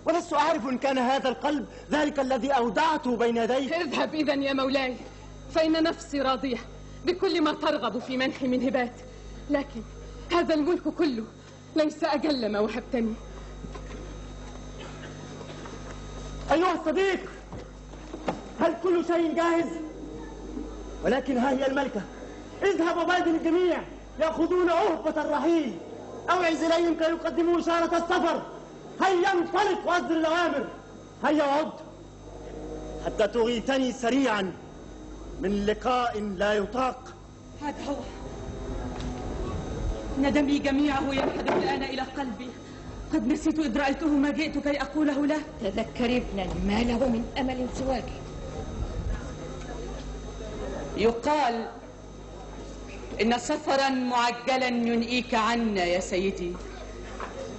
ولست أعرف إن كان هذا القلب ذلك الذي أودعته بين يديك. اذهب إذن يا مولاي، فإن نفسي راضية بكل ما ترغب في منحي من هبات، لكن هذا الملك كله ليس أجل ما وهبتني. أيها الصديق، هل كل شيء جاهز؟ ولكن ها هي الملكة. اذهب وبادر الجميع يأخذون أهبة الرحيل. أوعز إليهم كي يقدموا إشارة السفر. هيا انطلق وأصدر الأوامر. هيا عد حتى تغيثني سريعا من لقاء لا يطاق. هذا هو ندمي جميعه ينحدر الآن إلى قلبي. قد نسيت إذ رأيته ما جئت كي أقوله له. تذكري ابنا ما له من أمل سواك. يقال إن سفرا معجلا ينئيك عنا يا سيدي.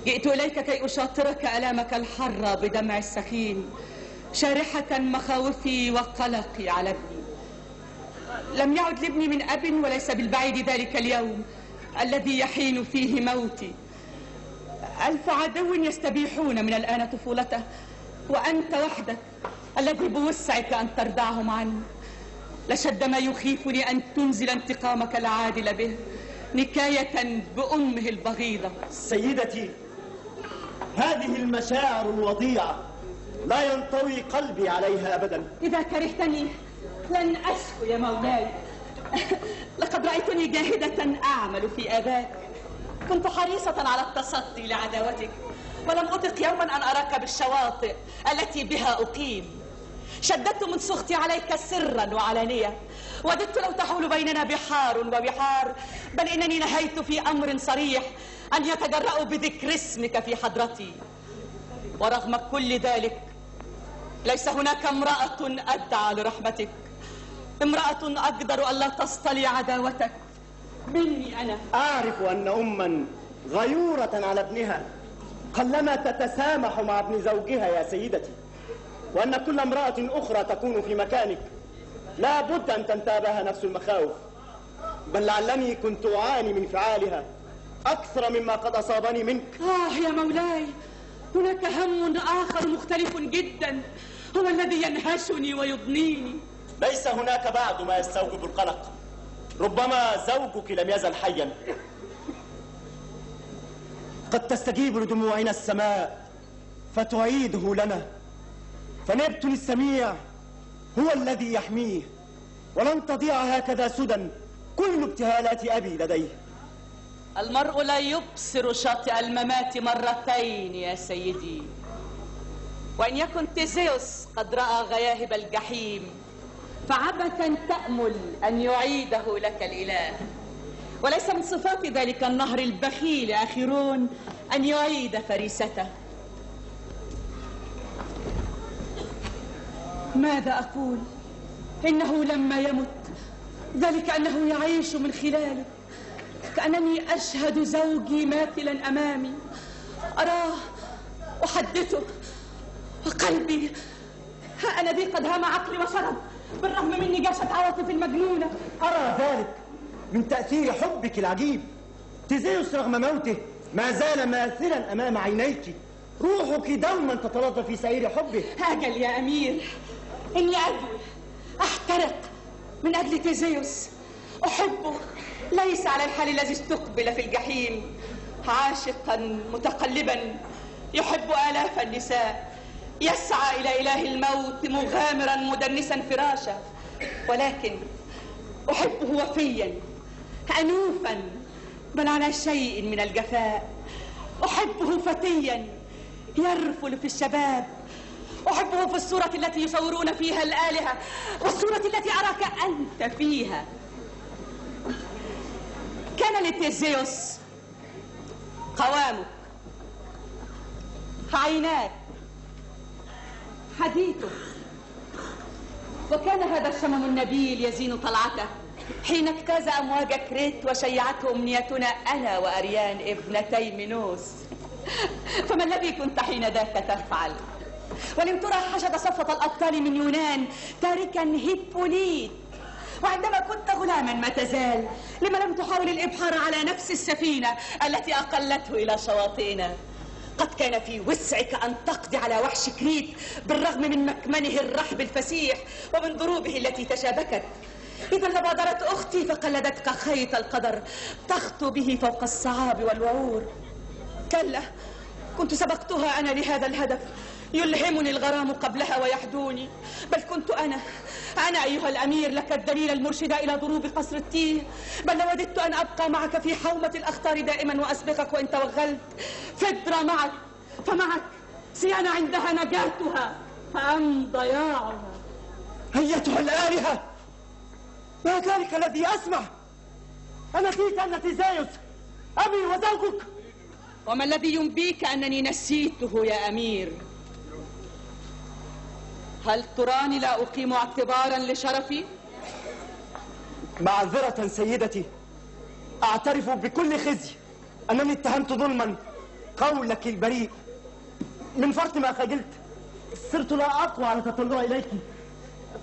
جئت إليك كي أشاطرك ألامك الحرة بدمع السخين، شارحة مخاوفي وقلقي على ابني. لم يعد لابني من أب، وليس بالبعيد ذلك اليوم الذي يحين فيه موتي. 1000 عدو يستبيحون من الآن طفولته، وأنت وحدك الذي بوسعك أن تردعهم عني. لشد ما يخيفني أن تنزل انتقامك العادل به نكاية بأمه البغيضة. سيدتي، هذه المشاعر الوضيعة لا ينطوي قلبي عليها أبدا. إذا كرهتني لن أشكو يا مولاي. لقد رأيتني جاهدة أعمل في آذاك. كنت حريصة على التصدي لعداوتك، ولم أطق يوما أن أراك بالشواطئ التي بها أقيم. شددت من سخطي عليك سرا وعلانية، وددت لو تحول بيننا بحار وبحار، بل إنني نهيت في أمر صريح أن يتجرأوا بذكر اسمك في حضرتي. ورغم كل ذلك ليس هناك امرأة أدعى لرحمتك، امرأة أقدر ألا تصطلي عداوتك مني أنا. أعرف أن أما غيورة على ابنها قلما تتسامح مع ابن زوجها يا سيدتي، وأن كل امرأة أخرى تكون في مكانك لا بد أن تنتابها نفس المخاوف، بل لعلني كنت أعاني من فعالها أكثر مما قد أصابني منك. يا مولاي، هناك هم آخر مختلف جدا هو الذي ينهشني ويضنيني. ليس هناك بعد ما يستوجب القلق. ربما زوجك لم يزل حيا. قد تستجيب لدموعنا السماء فتعيده لنا، فنبتل السميع هو الذي يحميه، ولن تضيع هكذا سدى كل ابتهالات أبي لديه. المرء لا يبصر شاطئ الممات مرتين يا سيدي، وإن يكن تيزيوس قد رأى غياهب الجحيم فعبثا تأمل أن يعيده لك الإله، وليس من صفات ذلك النهر البخيل آخرون أن يعيد فريسته. ماذا أقول؟ إنه لما يمت ذلك أنه يعيش من خلاله، كأنني أشهد زوجي ماثلا أمامي، أراه أحدثه، وقلبي ها أنا ذي قد هام عقلي وشرب بالرغم من نجاشة عواطفي المجنونة. أرى ذلك من تأثير حبك العجيب. تيزيوس رغم موته ما زال ماثلا أمام عينيك، روحك دوما تتلظى في سعير حبه. أجل يا أمير، إني أدوي أحترق من أجل تيزيوس، أحبه ليس على الحال الذي استقبل في الجحيم، عاشقا متقلبا يحب آلاف النساء، يسعى إلى إله الموت مغامرا مدنسا فراشه، ولكن أحبه وفيا أنوفا بل على شيء من الجفاء. أحبه فتيا يرفل في الشباب، أحبه في الصورة التي يصورون فيها الآلهة والصورة التي أراك أنت فيها. كان لتيزيوس قوامك، عيناك، حديثه، وكان هذا الشمم النبيل يزين طلعته حين اجتاز أمواج كريت وشيعته أمنيتنا أنا وأريان ابنتي مينوس. فما الذي كنت حين ذاك تفعل؟ ولم ترى حشد صفة الأبطال من يونان تاركا هيبوليت؟ وعندما كنت غلاما ما تزال لما لم تحاول الإبحار على نفس السفينة التي أقلته إلى شواطئنا؟ قد كان في وسعك أن تقضي على وحش كريت بالرغم من مكمنه الرحب الفسيح ومن ضروبه التي تشابكت. إذا لبادرت أختي فقلدتك خيط القدر تخطو به فوق الصعاب والوعور. كلا، كنت سبقتها أنا لهذا الهدف، يلهمني الغرام قبلها ويحدوني، بل كنت أنا أيها الأمير لك الدليل المرشد إلى ضروب قصر التيه. بل لوددت أن أبقى معك في حومة الأخطار دائما وأسبقك وإن توغلت، فدرا معك، فمعك سيانا عندها نجاتها فأم ضياعها. أيتها الآلهة، ما ذلك الذي أسمع؟ أنسيت أن تيزيوس أبي وزوجك؟ وما الذي ينبيك أنني نسيته يا أمير؟ هل تراني لا أقيم اعتبارا لشرفي؟ معذرة سيدتي، أعترف بكل خزي أنني اتهمت ظلما قولك البريء. من فرط ما خجلت صرت لا أقوى على تطلع إليك.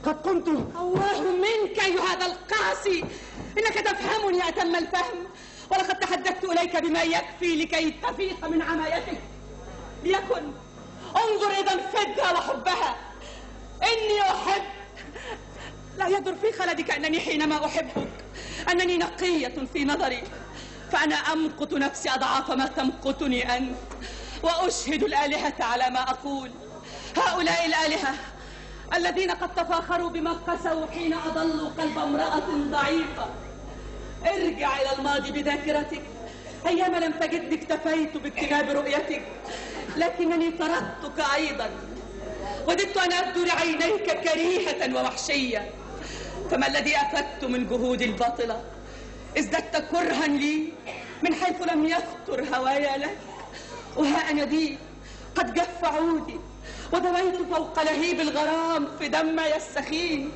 قد كنت الله منك أيها هذا القاسي، إنك تفهمني أتم الفهم، ولقد تحدثت إليك بما يكفي لكي تفيق من عمايتك. ليكن انظر إذا فدها وحبها. إني أحب، لا يضر في خلدك أنني حينما أحبك أنني نقية في نظري، فأنا أمقت نفسي أضعاف ما تمقتني أنت، وأشهد الآلهة على ما أقول. هؤلاء الآلهة الذين قد تفاخروا بما قسوا حين أضلوا قلب امرأة ضعيفة. ارجع إلى الماضي بذاكرتك، أيام لم تجدني اكتفيت باكتناب رؤيتك، لكنني طردتك أيضا. وددت أن أبدو لعينيك كريهة ووحشية، فما الذي أفدت من جهودي الباطلة؟ ازددت كرها لي من حيث لم يخطر هوايا لك. وها أنا ذي قد جف عودي ودويت فوق لهيب الغرام في دمي السخين.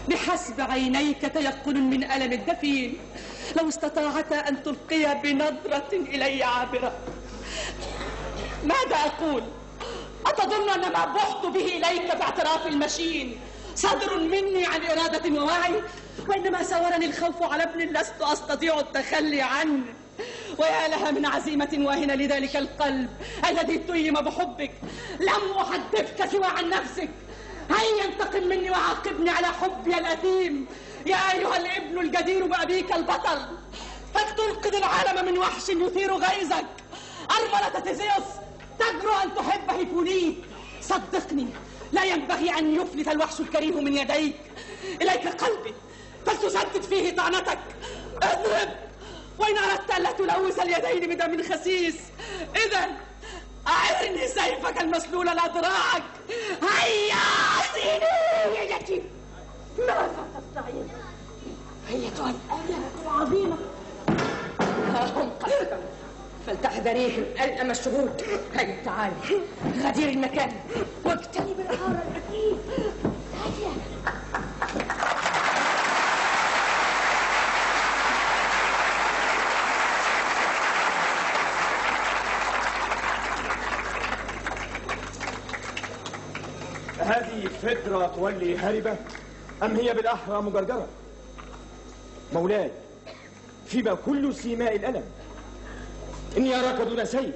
بحسب عينيك تيقن من ألم الدفين، لو استطاعتا أن تلقيا بنظرة إلي عابرة. ماذا أقول؟ أتظن أن ما بحت به إليك باعتراف المشين صدر مني عن إرادة ووعي؟ وإنما سورني الخوف على ابن لست أستطيع التخلي عنه. ويا لها من عزيمة واهنة لذلك القلب الذي تيم بحبك. لم أحدثك سوى عن نفسك، هيا انتقم مني وعاقبني على حبي الأثيم يا أيها الابن الجدير بأبيك البطل، فلتنقذ العالم من وحش يثير غيظك. أرملة تيزيوس تجرؤ أن تحب هيفوليت، صدقني لا ينبغي أن يفلت الوحش الكريم من يديك. إليك قلبي فلتسدد فيه طعنتك، اضرب، وإن أردت ألا تلوث اليدين بدم خسيس إذا أعرني سيفك المسلول على ذراعك. هيا عزيني يدتي، ماذا تستعين أيتها الآلهة العظيمة؟ ها هم قد فلتحذريهم ألأم الشهود. هيا تعالي غدير المكان واجتنب العار الأكيد. هيا هذه فترة تولي هربة أم هي بالأحرى مجرجرة؟ مولاي فيما كل سيماء الألم، إني أراك دون سيف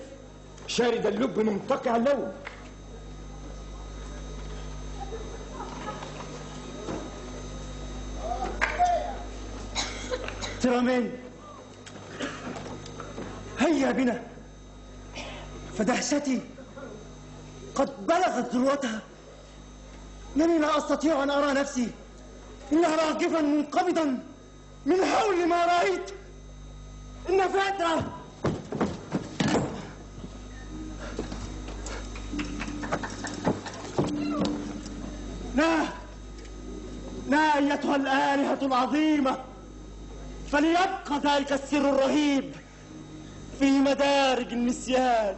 شارد اللب منتقع اللون. ترامين هيا بنا، فدهشتي قد بلغت ذروتها. إنني لا أستطيع أن أرى نفسي إنها راقفا منقبضا من حول ما رأيت. إن فترة لا أيتها الآلهة العظيمة، فليبقى ذلك السر الرهيب في مدارج النسيان.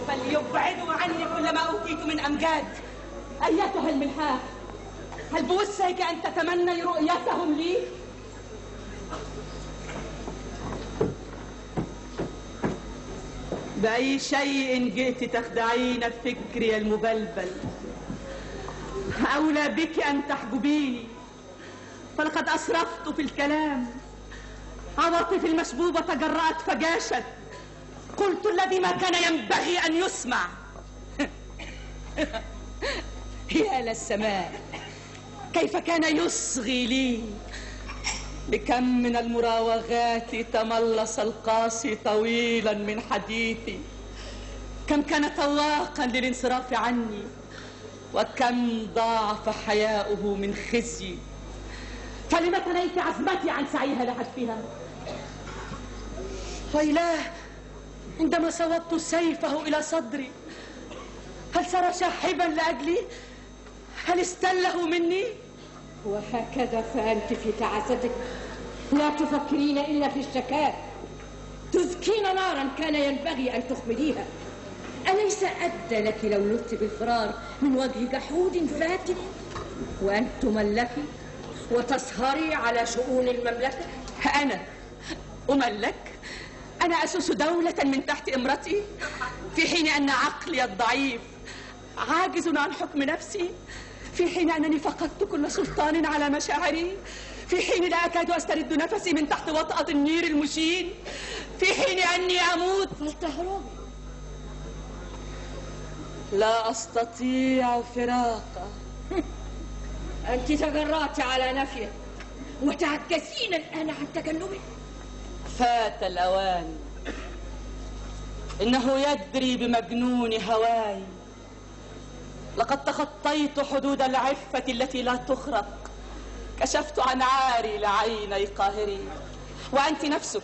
فليبعدوا عني كل ما أوتيت من أمجاد. أيتها الملحاة، هل بوسعك أن تتمني رؤيتهم لي؟ بأي شيء جئت تخدعين فكري المبلبل؟ أولى بك أن تحجبيني، فلقد أسرفت في الكلام. عواطفي المشبوبة تجرأت فجاشت، قلت الذي ما كان ينبغي أن يسمع. يا للسماء كيف كان يصغي لي، بكم من المراوغات تملص القاسي طويلا من حديثي، كم كان طواقا للانصراف عني، وكم ضاعف حياؤه من خزي. فلم تنيت عزمتي عن سعيها لحتفها؟ ويلاه عندما صوبت سيفه إلى صدري، هل سار شاحبا لأجلي؟ هل استله مني؟ وهكذا فأنت في تعاستك لا تفكرين إلا في الشكاء، تزكين نارا كان ينبغي أن تخمديها. أليس أدى لك لو نلت بالفرار من وجه جحود فاتن، وأن تملكي وتسهري على شؤون المملكة؟ أنا أملك؟ أنا أسس دولة من تحت إمرتي، في حين أن عقلي الضعيف عاجز عن حكم نفسي، في حين أنني فقدت كل سلطان على مشاعري، في حين لا أكاد أسترد نفسي من تحت وطأة النير المشين، في حين أني أموت. فلتهربي. لا أستطيع فراقه. أنت تجرأت على نفيه وتعكسين الآن عن تجنبه. فات الأوان، إنه يدري بمجنون هواي. لقد تخطيت حدود العفة التي لا تخرق، كشفت عن عاري لعيني قاهري، وأنت نفسك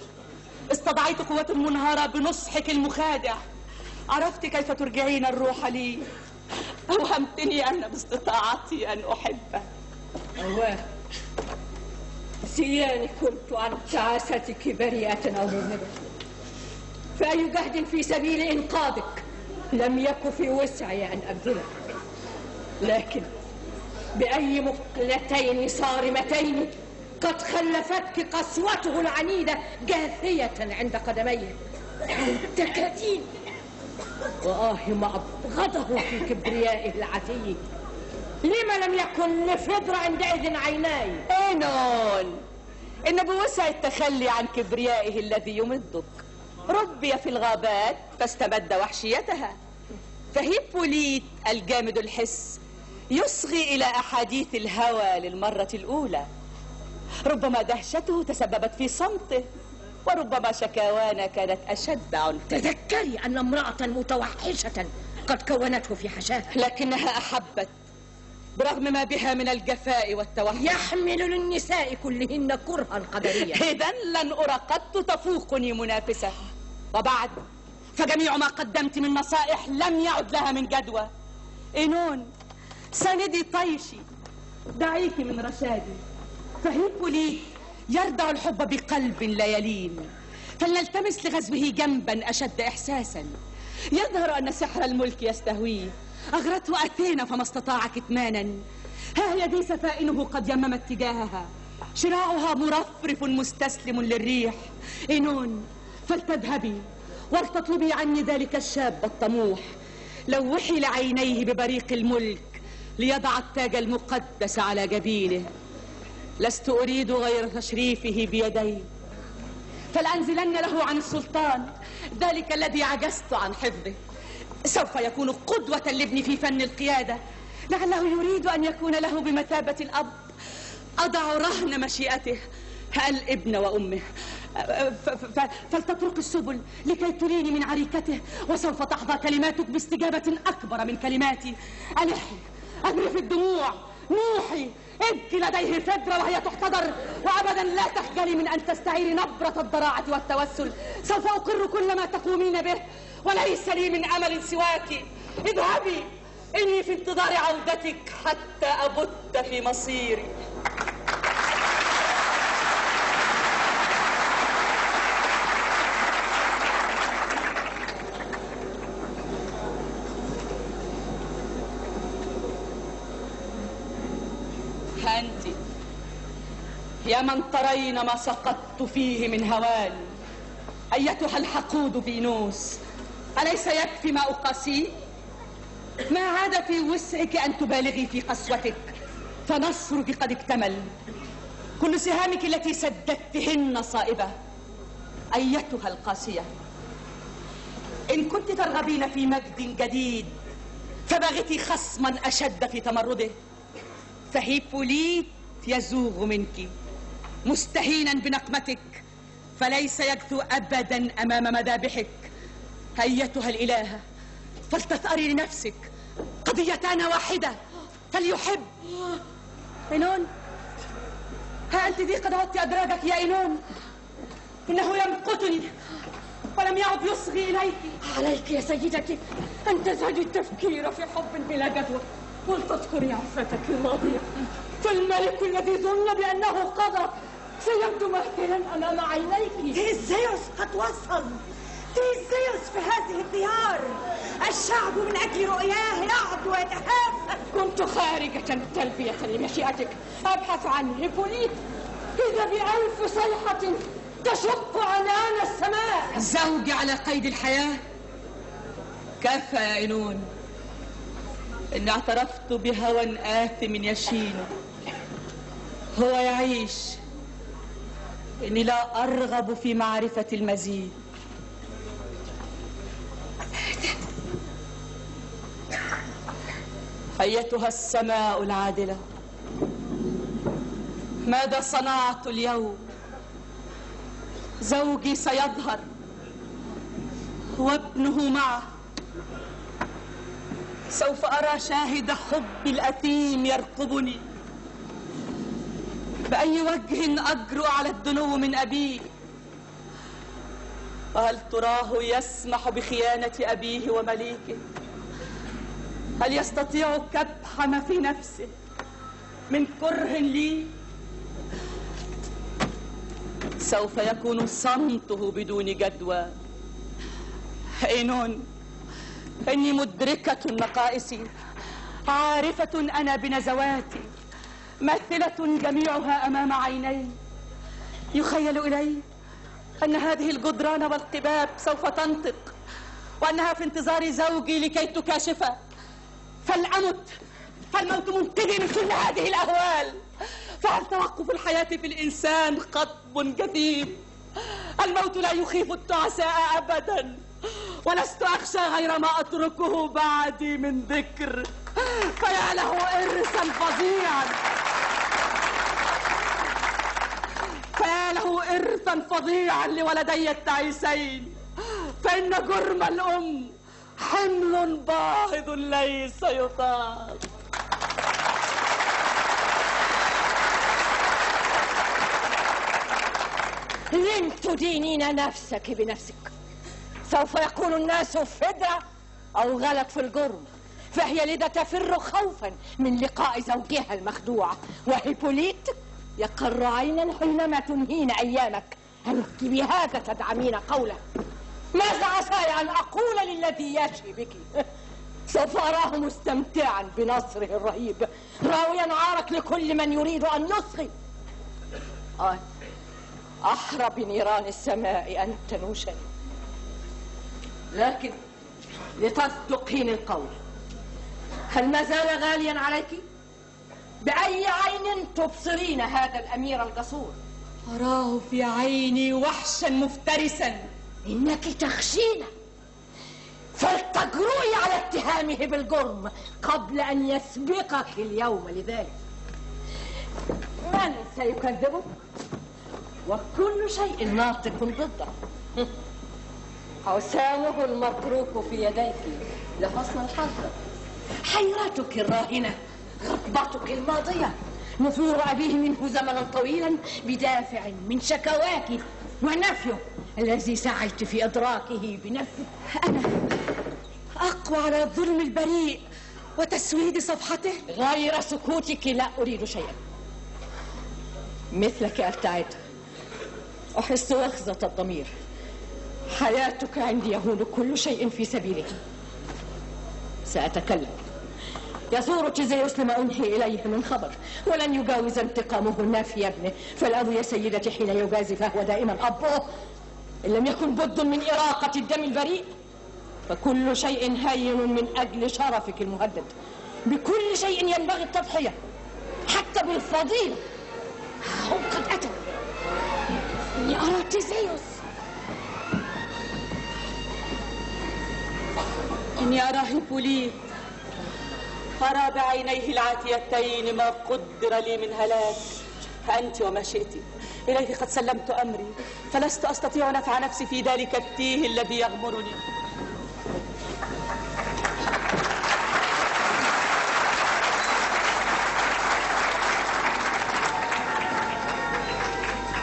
استدعيت قوة منهارة بنصحك المخادع. عرفت كيف ترجعين الروح لي، أوهمتني أن باستطاعتي أن أحبه. أواه، سياني كنت عن تعاستك بريئة أو مذنبة، فأي جهد في سبيل إنقاذك لم يكن في وسعي أن أبذله، لكن بأي مقلتين صارمتين قد خلفتك قسوته العنيدة جاثية عند قدميه. تكادين ما أبغضه في كبريائه العتي. لما لم يكن لفدر عندئذ عيناي؟ إينون، إن بوسع التخلي عن كبريائه الذي يمدك ربي في الغابات فاستمد وحشيتها. فهيبوليت الجامد الحس يصغي إلى أحاديث الهوى للمرة الأولى. ربما دهشته تسببت في صمته، وربما شكاوانا كانت أشد عنفا. تذكري أن امرأة متوحشة قد كونته في حشاها، لكنها أحبت برغم ما بها من الجفاء والتوحش. يحمل للنساء كلهن كرها قدريا. إذن لن أرى قط تفوقني منافسة. وبعد فجميع ما قدمت من نصائح لم يعد لها من جدوى. إينون سندي طيشي، دعيك من رشادي. فهيبوليت يردع الحب بقلب لا يلين، فلنلتمس لغزوه جنبا أشد إحساسا. يظهر أن سحر الملك يستهويه، أغرته أثينا فما استطاع كتمانا. ها هي دي سفائنه قد يممت تجاهها، شراعها مرفرف مستسلم للريح. إينون فلتذهبي ولتطلبي عني ذلك الشاب الطموح، لوحي لعينيه ببريق الملك ليضع التاج المقدس على جبينه. لست أريد غير تشريفه بيدي، فلأنزلن له عن السلطان ذلك الذي عجزت عن حفظه. سوف يكون قدوة لابني في فن القيادة، لعله يريد أن يكون له بمثابة الأب. أضع رهن مشيئته الابن وأمه، فلتترك السبل لكي تريني من عريكته، وسوف تحظى كلماتك باستجابة أكبر من كلماتي. ألحي، أجرف الدموع، نوحي، ابكي لديه فدرة وهي تحتضر، وأبدا لا تخجلي من أن تستعيري نبرة الضراعة والتوسل. سوف أقر كل ما تقومين به، وليس لي من أمل سواك. اذهبي، إني في انتظار عودتك حتى أبت في مصيري. أنت يا من ترين ما سقطت فيه من هوان، أيتها الحقود فينوس، أليس يكفي ما أقاسيه؟ ما عاد في وسعك أن تبالغي في قسوتك، فنصرك قد اكتمل. كل سهامك التي سددتهن صائبة. أيتها القاسية، إن كنت ترغبين في مجد جديد فبغتي خصما أشد في تمرده، فهيبوليت يزوغ منك مستهينا بنقمتك، فليس يجثو أبدا أمام مذابحك. أيتها الإلهة، فلتثأري لنفسك، قضيتنا واحدة، فليحب. إينون، ها أنت ذي قد عدت أدراجك يا إينون. إنه يمقتني ولم يعد يصغي إليك. عليك يا سيدتي أن تزهدي التفكير في حب بلا جدوى، ولتذكري عفتك الماضية. فالملك الذي ظن بأنه قضى سيبدو ماثلا أمام عينيك. تيزيوس قد وصل، تيزيوس في هذه الديار. الشعب من أجل رؤياه يعد ويتهافت. كنت خارجة تلبية لمشيئتك أبحث عن هيبوليت، إذا ب1000 صيحة تشق عنان السماء. زوجي على قيد الحياة. كفى يا إينون، إني اعترفت بهوى آثم يشينه. هو يعيش، إني لا أرغب في معرفة المزيد. أيتها السماء العادلة، ماذا صنعت اليوم؟ زوجي سيظهر وابنه معه. سوف أرى شاهد حبي الأثيم يرقبني. بأي وجه أجرؤ على الدنو من أبيه؟ وهل تراه يسمح بخيانة أبيه ومليكه؟ هل يستطيع كبح ما في نفسه من كره لي؟ سوف يكون صمته بدون جدوى. إينون، إني مدركة نقائصي، عارفة أنا بنزواتي، ماثلة جميعها أمام عيني. يخيل إلي أن هذه الجدران والقباب سوف تنطق، وأنها في انتظار زوجي لكي تكاشفه. فالموت منقذي من كل هذه الأهوال. فهل توقف الحياة في الإنسان خطب جثيم؟ الموت لا يخيف التعساء أبدا، ولست أخشى غير ما أتركه بعدي من ذكر. فيا له إرثا فظيعا، فيا له إرثا فظيعا لولدي التعيسين. فإن جرم الأم حمل باهظ ليس يطاق. لم تدينين نفسك بنفسك؟ سوف يقول الناس فدرة أو غلط في الجرم، فهي لذا تفر خوفا من لقاء زوجها المخدوع. وهيبوليت يقر عينا حينما تنهين أيامك. أنت بهذا تدعمين قوله. ماذا عساي أن أقول للذي يشي بك؟ سوف أراه مستمتعا بنصره الرهيب، راويا عارك لكل من يريد أن يصغي. أحرى بنيران السماء أن تنوشني. لكن لتصدقين القول، هل ما زال غاليا عليك؟ بأي عين تبصرين هذا الأمير الجسور؟ أراه في عيني وحشا مفترسا. إنك تخشين، فلتجرؤي على اتهامه بالجرم قبل أن يسبقك اليوم لذلك. من سيكذبك؟ وكل شيء ناطق ضده. حسامه المتروك في يديك لحسن الحظ، حيرتك الراهنة، رغبتك الماضية، نفور أبيه منه زمنا طويلا بدافع من شكواك، ونفيه الذي سعيت في إدراكه بنفسك. أنا أقوى على الظلم البريء وتسويد صفحته. غير سكوتك لا أريد شيئا. مثلك أبتعد، أحس وخزة الضمير. حياتك عندي يهون كل شيء في سبيله. سأتكلم. يزور تيزيوس لما أنهي إليه من خبر، ولن يجاوز انتقامه نافي ابنه. فالأب يا سيدتي حين يجازي فهو دائما أبوه. إن لم يكن بد من إراقة الدم البريء، فكل شيء هين من أجل شرفك المهدد. بكل شيء ينبغي التضحية، حتى بالفضيلة. هم قد أتوا. إني أرى تيزيوس. إني أرى هيبوليت، أرى بعينيه العاتيتين ما قدر لي من هلاك. فأنت وما شئت إليه قد سلمت أمري، فلست أستطيع نفع نفسي في ذلك التيه الذي يغمرني.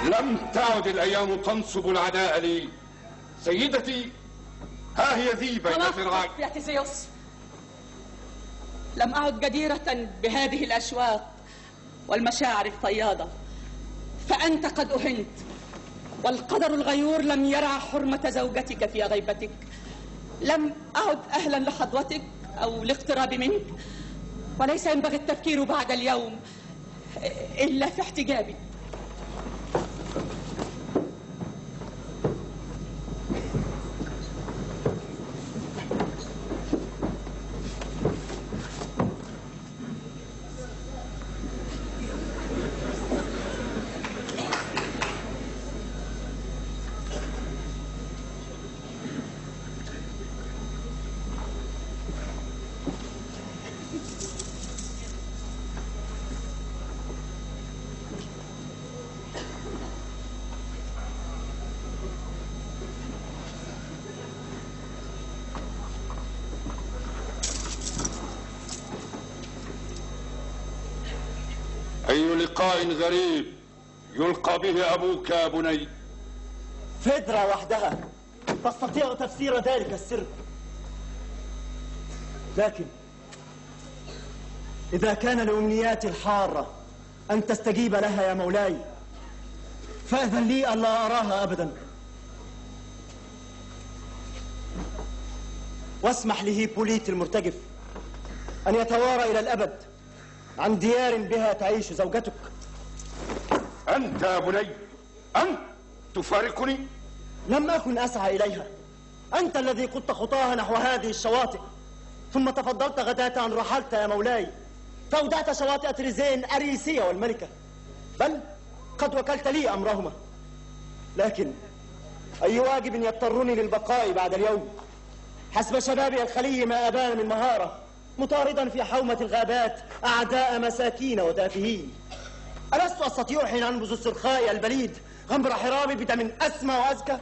لم تعد الأيام تنصب العداء لي سيدتي. ها هي ذي بين ذراعي. يا تيزيوس، لم أعد جديرة بهذه الأشواق والمشاعر الفياضة، فأنت قد أهنت، والقدر الغيور لم يرع حرمة زوجتك في غيبتك. لم أعد أهلا لحظوتك أو الاقتراب منك، وليس ينبغي التفكير بعد اليوم إلا في احتجابي. أي لقاء غريب يلقى به أبوك يا بني. فدرة وحدها تستطيع تفسير ذلك السر، لكن إذا كان لأمنياتي الحارة أن تستجيب لها يا مولاي، فأذن لي ألا أراها أبدا، واسمح لهيبوليت المرتجف أن يتوارى إلى الأبد عن ديار بها تعيش زوجتك. أنت يا بني، أنت تفارقني؟ لم أكن أسعى إليها، أنت الذي قدت خطاها نحو هذه الشواطئ، ثم تفضلت غداة أن رحلت يا مولاي، فأودعت شواطئ تريزين أريسية والملكة، بل قد وكلت لي أمرهما. لكن أي واجب يضطرني للبقاء بعد اليوم حسب شبابي الخلي ما أبان من مهارة، مطاردا في حومة الغابات أعداء مساكين وتافهين. ألست أستطيع حين أنبذ السرخاء البليد غمر حرابي بدم أسمى وأزكى؟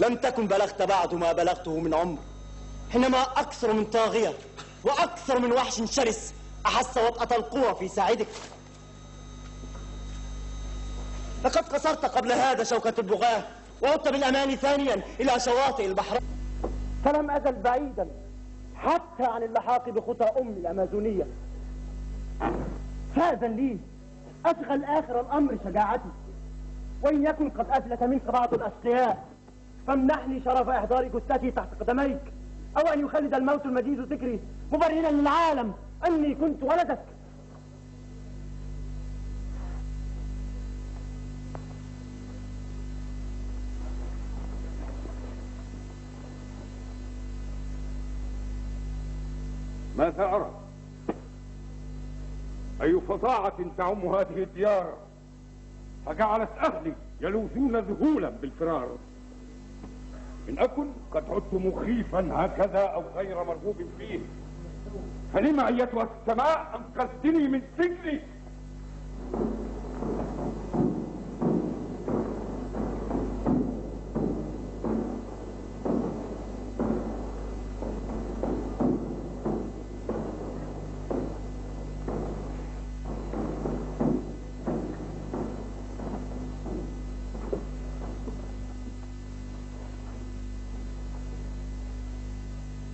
لم تكن بلغت بعد ما بلغته من عمر، حينما أكثر من طاغية وأكثر من وحش شرس أحس وطأة القوى في ساعدك. لقد قصرت قبل هذا شوكة البغاة وعدت بالأمان ثانيا إلى شواطئ البحر، فلم أزل بعيدا حتى عن اللحاق بخطى أمي الأمازونية. فأذن لي أشغل آخر الأمر شجاعتي، وإن يكن قد أفلت منك بعض الأشقياء فامنحني شرف إحضار جثتي تحت قدميك، أو أن يخلد الموت المجيد ذكري مبرهنا للعالم أني كنت ولدك. ماذا أرى؟ أي فظاعة تعم هذه الديار فجعلت أهلي يلوذون ذهولا بالفرار. إن أكن قد عدت مخيفا هكذا أو غير مرغوب فيه، فلما أيتها السماء أنقذتني من سجني؟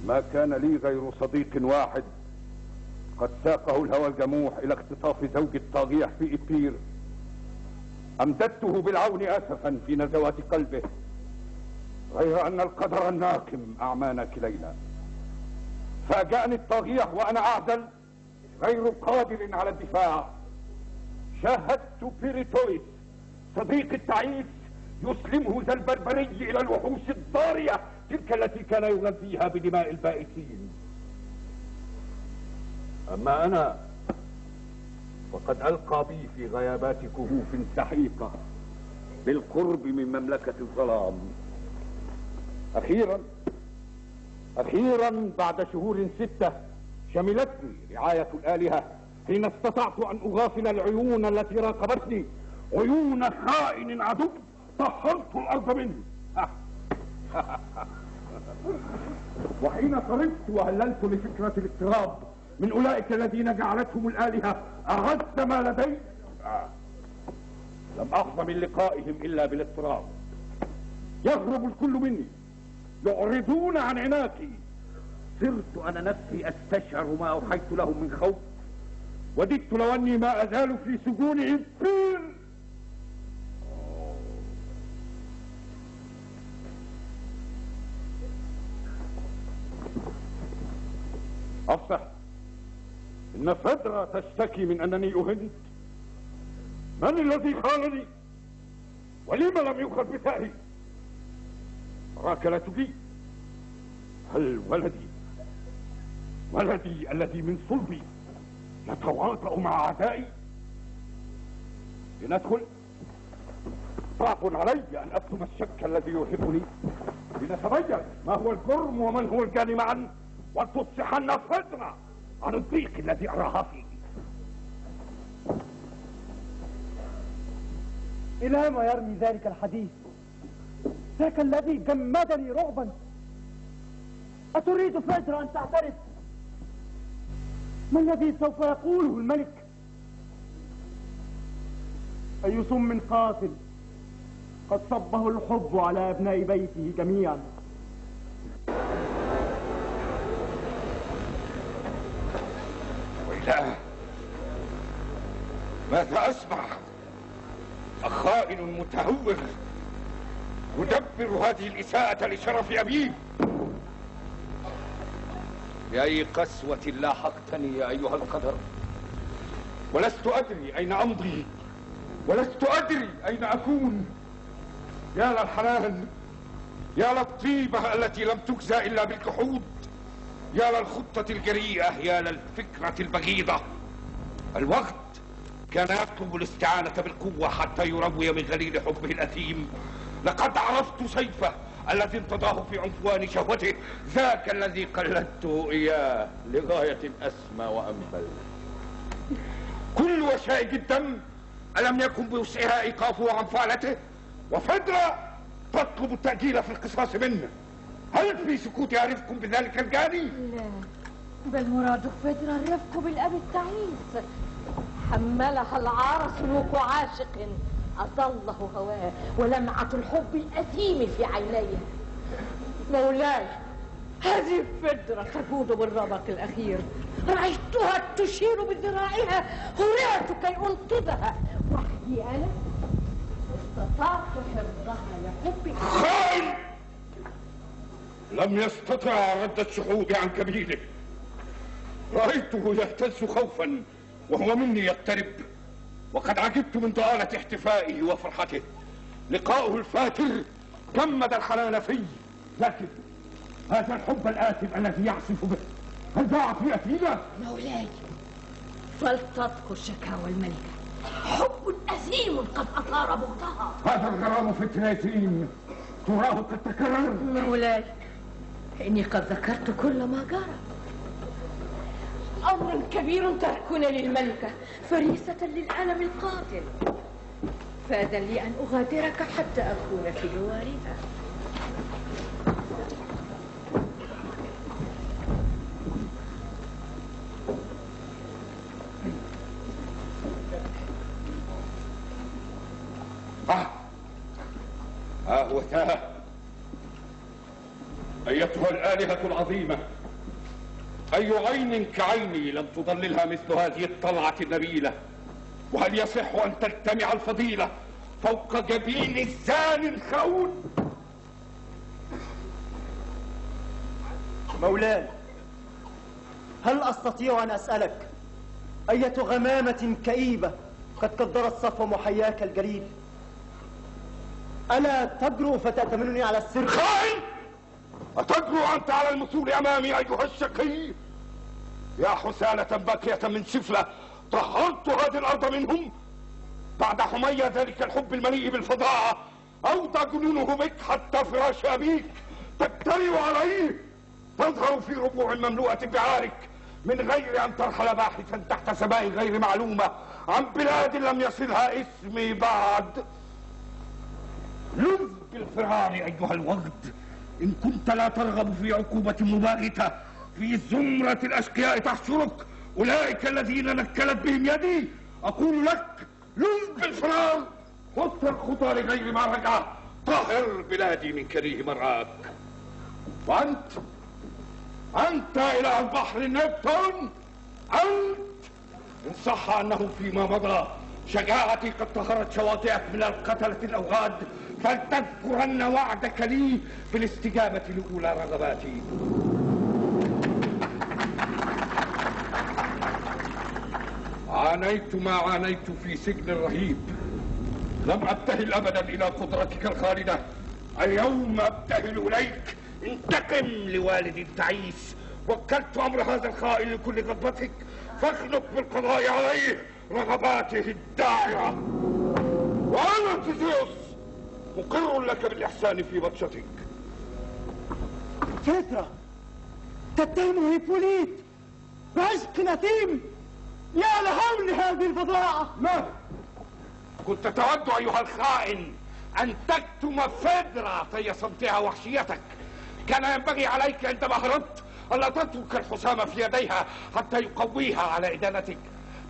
ما كان لي غير صديق واحد قد ساقه الهوى الجموح إلى اختطاف زوج الطاغية في إبير. أمددته بالعون أسفا في نزوات قلبه، غير أن القدر الناقم أعمانا كلينا. فاجأني الطاغية وأنا أعزل غير قادر على الدفاع. شاهدت بيريتويس صديق التعيس يسلمه ذا البربري إلى الوحوش الضارية تلك التي كان يغذيها بدماء البائسين. أما أنا وقد ألقى بي في غيابات كهوف سحيقة بالقرب من مملكة الظلام. أخيرا بعد شهور 6 شملتني رعاية الآلهة حين استطعت أن أغافل العيون التي راقبتني، عيون خائن عدو طهرت الأرض منه. وحين طربت وهللت لفكرة الاقتراب من أولئك الذين جعلتهم الآلهة أعز ما لدي، لم أحظى من لقائهم إلا بالاضطراب. يهرب الكل مني، يعرضون عن عناقي. صرت أنا نفسي أستشعر ما أوحيت لهم من خوف، وددت لو أني ما أزال في سجون إبير. أفصح، إن فدرة تشتكي من أنني أهنت. من الذي خالني؟ ولم لم يؤخذ بثأري؟ أراك لا تجيب. هل ولدي الذي من صلبي يتواطأ مع أعدائي؟ لندخل؟ صعب علي أن أكتم الشك الذي يرهقني. لنتبين ما هو الجرم ومن هو الجاني معا، وتصحن فدرة عن الضيق الذي أراها فيه. إلى ما يرمي ذلك الحديث؟ ذاك الذي جمدني رعبا. أتريد فدرة أن تعترف؟ ما الذي سوف يقوله الملك؟ أي سم قاتل قد صبه الحب على أبناء بيته جميعا. ويلاه، ماذا أسمع؟ أخائن متهور أدبر هذه الإساءة لشرف أبي. بأي قسوة لاحقتني يا أيها القدر، ولست أدري أين أمضي، ولست أدري أين أكون. يا للحنان، يا للطيبة التي لم تجزى إلا بالجحود، يا للخطة الجريئة، يا للفكرة البغيضة. الوقت كان يطلب الاستعانة بالقوة حتى يروي من غليل حبه الأثيم. لقد عرفت سيفه الذي انتضاه في عنفوان شهوته، ذاك الذي قلدته إياه لغاية أسمى وأنبل. كل وشائج الدم ألم يكن بوسعها إيقافه عن فعلته؟ وفدرة تطلب التأجيل في القصاص منه. هل في سكوتها رفق بذلك الجاني؟ لا، بل مراد فدرة الرفق بالأب التعيس. حملها العار سلوك عاشق أضله هواه ولمعة الحب الأثيم في عينيه. مولاي، هذه فدرة تجود بالربق الأخير، رأيتها تشير بذراعها، هرعت كي أنقذها، وحدي أنا استطعت حفظها لحبك. خائن! لم يستطع رد الشهود عن كبيره. رأيته يهتز خوفا وهو مني يقترب، وقد عجبت من ضآلة احتفائه وفرحته. لقاؤه الفاتر جمد الحنان في، لكن هذا الحب الآثم الذي يعصف به هل ضاع في أثينا؟ مولاي، فلتذكر شكاوى الملكة، حب أثيم قد أثار بغضها. هذا الغرام في التلاتين تراه قد تكرر. مولاي، إني قد ذكرت كل ما جرى. أمر كبير تركنا للملكة، فريسة للألم القاتل، فأذن لي أن أغادرك حتى أكون في جوارها. وثاه أيتها الآلهة العظيمة، أي عين كعيني لم تضللها مثل هذه الطلعة النبيلة؟ وهل يصح أن تجتمع الفضيلة فوق جبين الزاني الخون؟ مولاي، هل أستطيع أن أسألك أية غمامة كئيبة قد قدرت صفو محياك الجليل؟ ألا تجرؤ فتأتمنني على السر؟ خائن! أتجرؤ أنت على المثول أمامي أيها الشقي؟ يا حسالة باكية من سفلة، طهرت هذه الأرض منهم بعد حمية ذلك الحب المليء بالفظاعة. أودى جنونه بك حتى فراش أبيك تجترئ عليه، تظهر في ربوع مملوءة بعارك من غير أن ترحل باحثا تحت سماء غير معلومة عن بلاد لم يصلها اسمي بعد. لذ بالفرار أيها الوغد، إن كنت لا ترغب في عقوبة مباغتة في زمرة الأشقياء تحشرك أولئك الذين نكلت بهم يدي. أقول لك لذ بالفرار، خط الخطى لغير ما رجع، طهر بلادي من كريه مرآك. وأنت إله البحر نبتون، أنت إن صح أنه فيما مضى شجاعتي قد طهرت شواطئك من القتلة الأوغاد، فلتذكرن وعدك لي بالاستجابة لأولى رغباتي. عانيت ما عانيت في سجن رهيب، لم أبتهل أبدا إلى قدرتك الخالدة. اليوم أبتهل إليك، انتقم لوالدي التعيس. وكلت أمر هذا الخائن لكل غضبتك، فاخلق بالقضاء عليه رغباته الداعرة. وأنا تيزيوس مقر لك بالإحسان في بطشتك. فدرة تتهم هيبوليت بعشق أثيم، يا لهول هذه الفظاعة. ما كنت تود أيها الخائن أن تكتم فدرة في صمتها وحشيتك؟ كان ينبغي عليك عندما هربت ألا تترك الحسام في يديها حتى يقويها على إدانتك،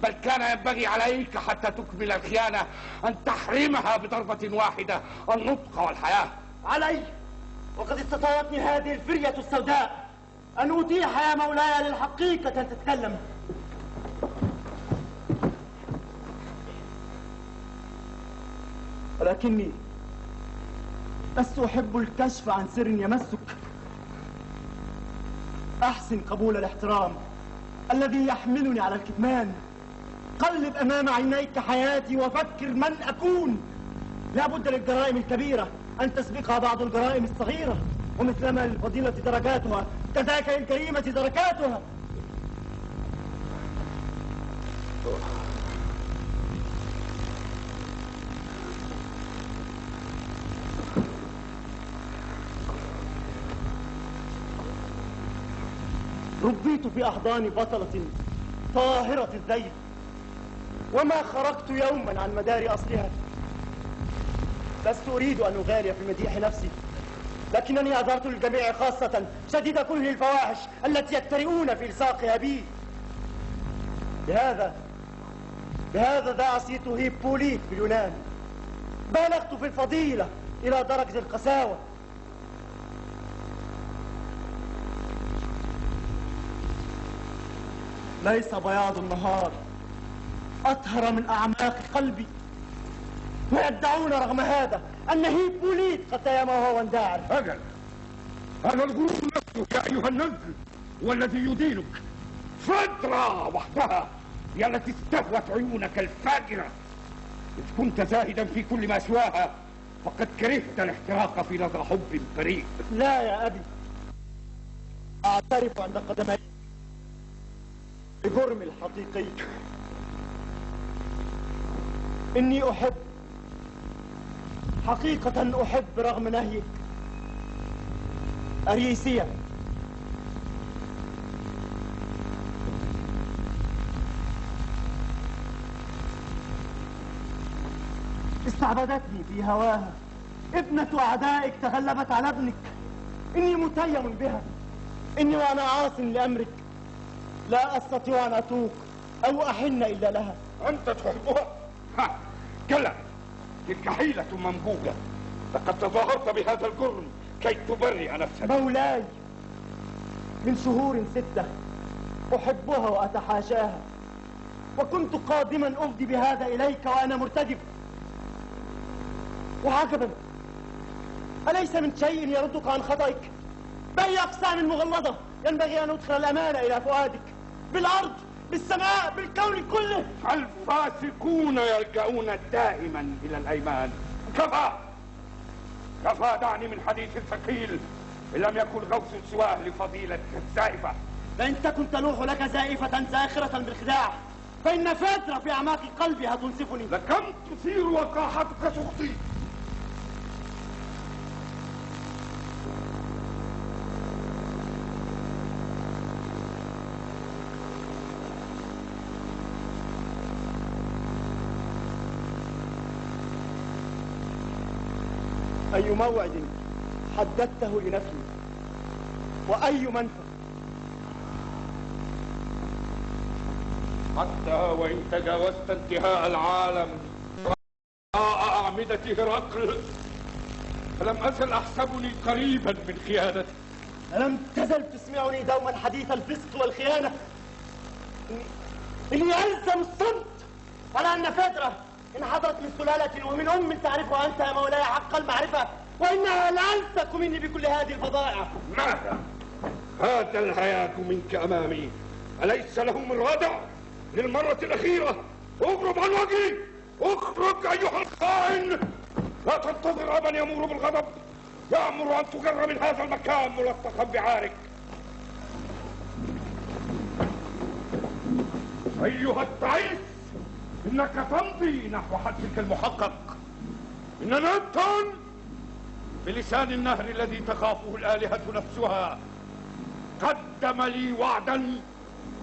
بل كان ينبغي عليك حتى تكمل الخيانة أن تحرمها بضربة واحدة النطق والحياة. علي، وقد استطاعتني هذه الفرية السوداء أن أتيح يا مولاي للحقيقة أن تتكلم. لست أحب الكشف عن سر يمسك. أحسن قبول الاحترام الذي يحملني على الكتمان. قلب أمام عينيك حياتي وفكر من أكون. لا بد للجرائم الكبيرة أن تسبقها بعض الجرائم الصغيرة، ومثلما للفضيلة درجاتها كذاك للكريمة دركاتها. ربيت في أحضان بطلة طاهرة الذيل، وما خرجت يوما عن مدار أصلها. لست أريد أن أغالي في مديح نفسي، لكنني أظهرت للجميع خاصة شديد كل الفواحش التي يجترئون في لصاقها بي. بهذا ذا عصيت هيبوليت باليونان. بالغت في الفضيلة إلى درجة القساوة. ليس بياض النهار أطهر من أعماق قلبي، ويدعون رغم هذا أن هيبوليت قد تيم وهو انداعر. أجل، هذا الغرور نفسه يا أيها النزل هو الذي يدينك. فترة وحدها هي التي استهوت عيونك الفاجرة. إذ كنت زاهدا في كل ما سواها فقد كرهت الاحتراق في لظى حب بريء. لا يا أبي، أعترف عند قدمي بجرمي الحقيقي. إني أحب، حقيقة أحب رغم نهيك. أريسيا، استعبدتني في هواها. ابنة أعدائك تغلبت على ابنك. إني متيم بها. إني وأنا عاص لأمرك لا أستطيع أن أتوق أو أحن إلا لها. أنت تحبها؟ كلا، تلك حيلة منبوذة. لقد تظاهرت بهذا الجرم كي تبرئ نفسك. مولاي، من شهور 6 أحبها وأتحاشاها، وكنت قادما أفضي بهذا إليك وأنا مرتجف. وعجبا، أليس من شيء يردك عن خطئك؟ بأي أقسام مغلظة ينبغي أن أدخل الأمانة إلى فؤادك؟ بالأرض، بالسماء، بالكون كله. الفاسقون يلجؤون دائما إلى الأيمان. كفى كفى، دعني من حديث ثقيل إن لم يكن غوث سواه لفضيلة الزائفة. فإن تكن تلوح لك زائفة زاخرة بالخداع، فإن فترة في أعماق قلبها تنصفني. لكم تثير وقاحتك سخطي. أي موعد حددته لنفسي وأي منفى. حتى وإن تجاوزت انتهاء العالم وراء أعمدة هرقل فلم أزل أحسبني قريبا من خيانتك. ألم تزل تسمعني دوما حديث الفسق والخيانة؟ إني ألزم الصمت على أن فترة إن حضرت من سلالة ومن أم تعرفها أنت يا مولاي حق المعرفة، وإنها لألسك مني بكل هذه الفظائع. ماذا؟ هذا الهياج منك أمامي، أليس له من ردع؟ للمرة الأخيرة اغرب عن وجهي، اخرج أيها الخائن. لا تنتظر أبا يمر بالغضب، يأمر أن تجر من هذا المكان ملطخا بعارك. أيها التعيس، إنك تمضي نحو حدك المحقق. إن نبتا بلسان النهر الذي تخافه الآلهة نفسها قدم لي وعدا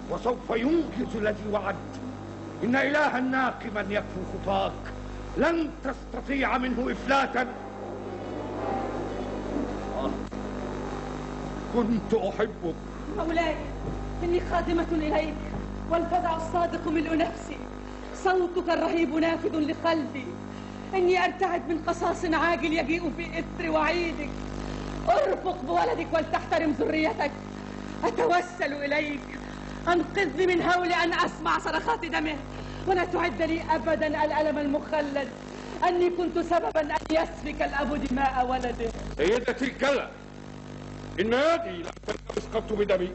وسوف ينجز الذي وعد. إن إلها ناقما يكفو خطاك لن تستطيع منه إفلاتا. كنت أحبك مولاي، إني خادمة إليك والفزع الصادق ملء نفسي. صوتك الرهيب نافذ لقلبي. إني أرتعد من قصاص عاجل يجيء في إثر وعيدك. ارفق بولدك ولتحترم ذريتك. أتوسل إليك، أنقذني من هول أن أسمع صرخات دمه، ولا تعد لي أبدا الألم المخلد أني كنت سببا أن يسفك الأب دماء ولده. سيدتي كلا، إن يدي لم تلتمس قط بدمي،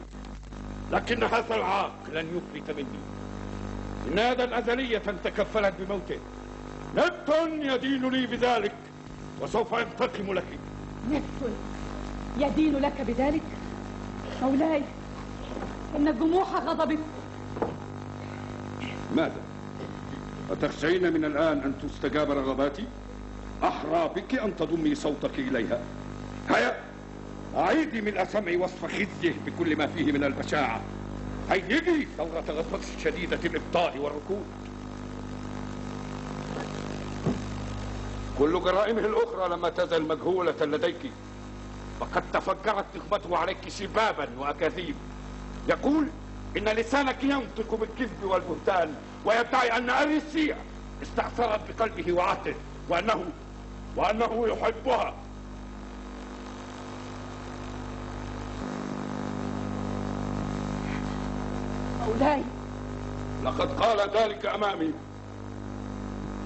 لكن هذا العاق لن يفلت مني. إن يدا أزلية تكفلت بموته، نبت يدين لي بذلك وسوف ينتقم لك. نبت يدين لك بذلك؟ مولاي، إن جموح غضبك. ماذا؟ أتخشين من الآن أن تستجاب رغباتي؟ أحرى بك أن تضمي صوتك إليها. هيا أعيدي من سمع وصف خزيه بكل ما فيه من البشاعة. هيجي ثورة غطرس شديدة الإبطال والركود. كل جرائمه الأخرى لما تزل مجهولة لديك، فقد تفجرت نخبته عليك شبابا وأكاذيب. يقول إن لسانك ينطق بالكذب والبهتان، ويدعي أن أريسيا استأثرت بقلبه وعهده، وأنه يحبها. مولاي، لقد قال ذلك أمامي،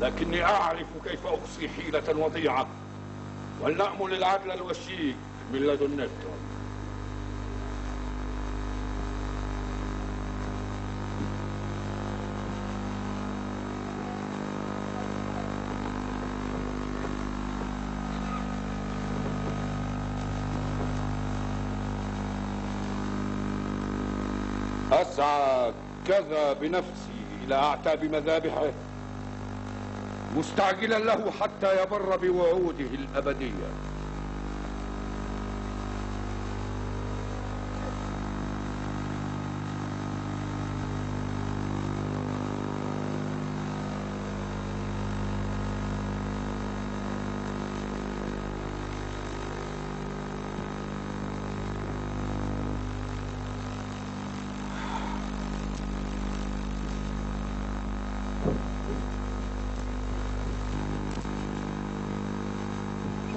لكني أعرف كيف أقصي حيلة وضيعة، ولنأمل العدل الوشيك من لدن نبتون. أسعى كذا بنفسي إلى أعتاب مذابحه، مستعجلا له حتى يبر بوعوده الأبدية.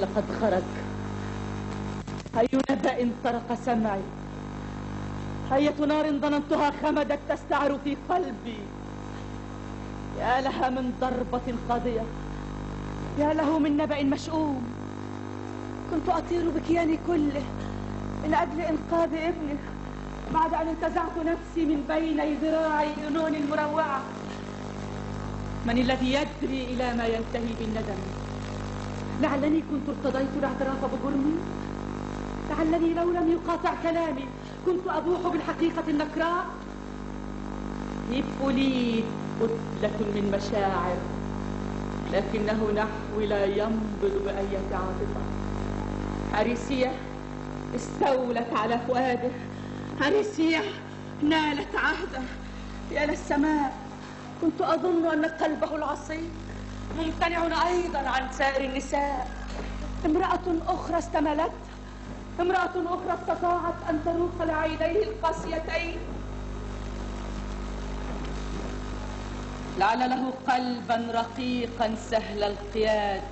لقد خرج. أي نبأ طرق سمعي، أية نار ظننتها خمدت تستعر في قلبي. يا لها من ضربة قاضية، يا له من نبأ مشؤوم. كنت أطير بكياني كله من أجل إنقاذ ابني، بعد أن انتزعت نفسي من بين ذراعي الجنون المروعة. من الذي يدري إلى ما ينتهي بالندم؟ لعلني كنت ارتضيت الاعتراف بجرمي، لعلني لو لم يقاطع كلامي كنت أبوح بالحقيقة النكراء. هيبوليت كتلة من مشاعر، لكنه نحوي لا ينبض بأية عاطفة. أريسيا استولت على فؤاده، أريسيا نالت عهده. يا للسماء، كنت أظن أن قلبه العصي ممتنع أيضا عن سائر النساء. امرأة أخرى استملته، امرأة أخرى استطاعت أن تروق لعينيه القاسيتين. لعل له قلبا رقيقا سهل القياد،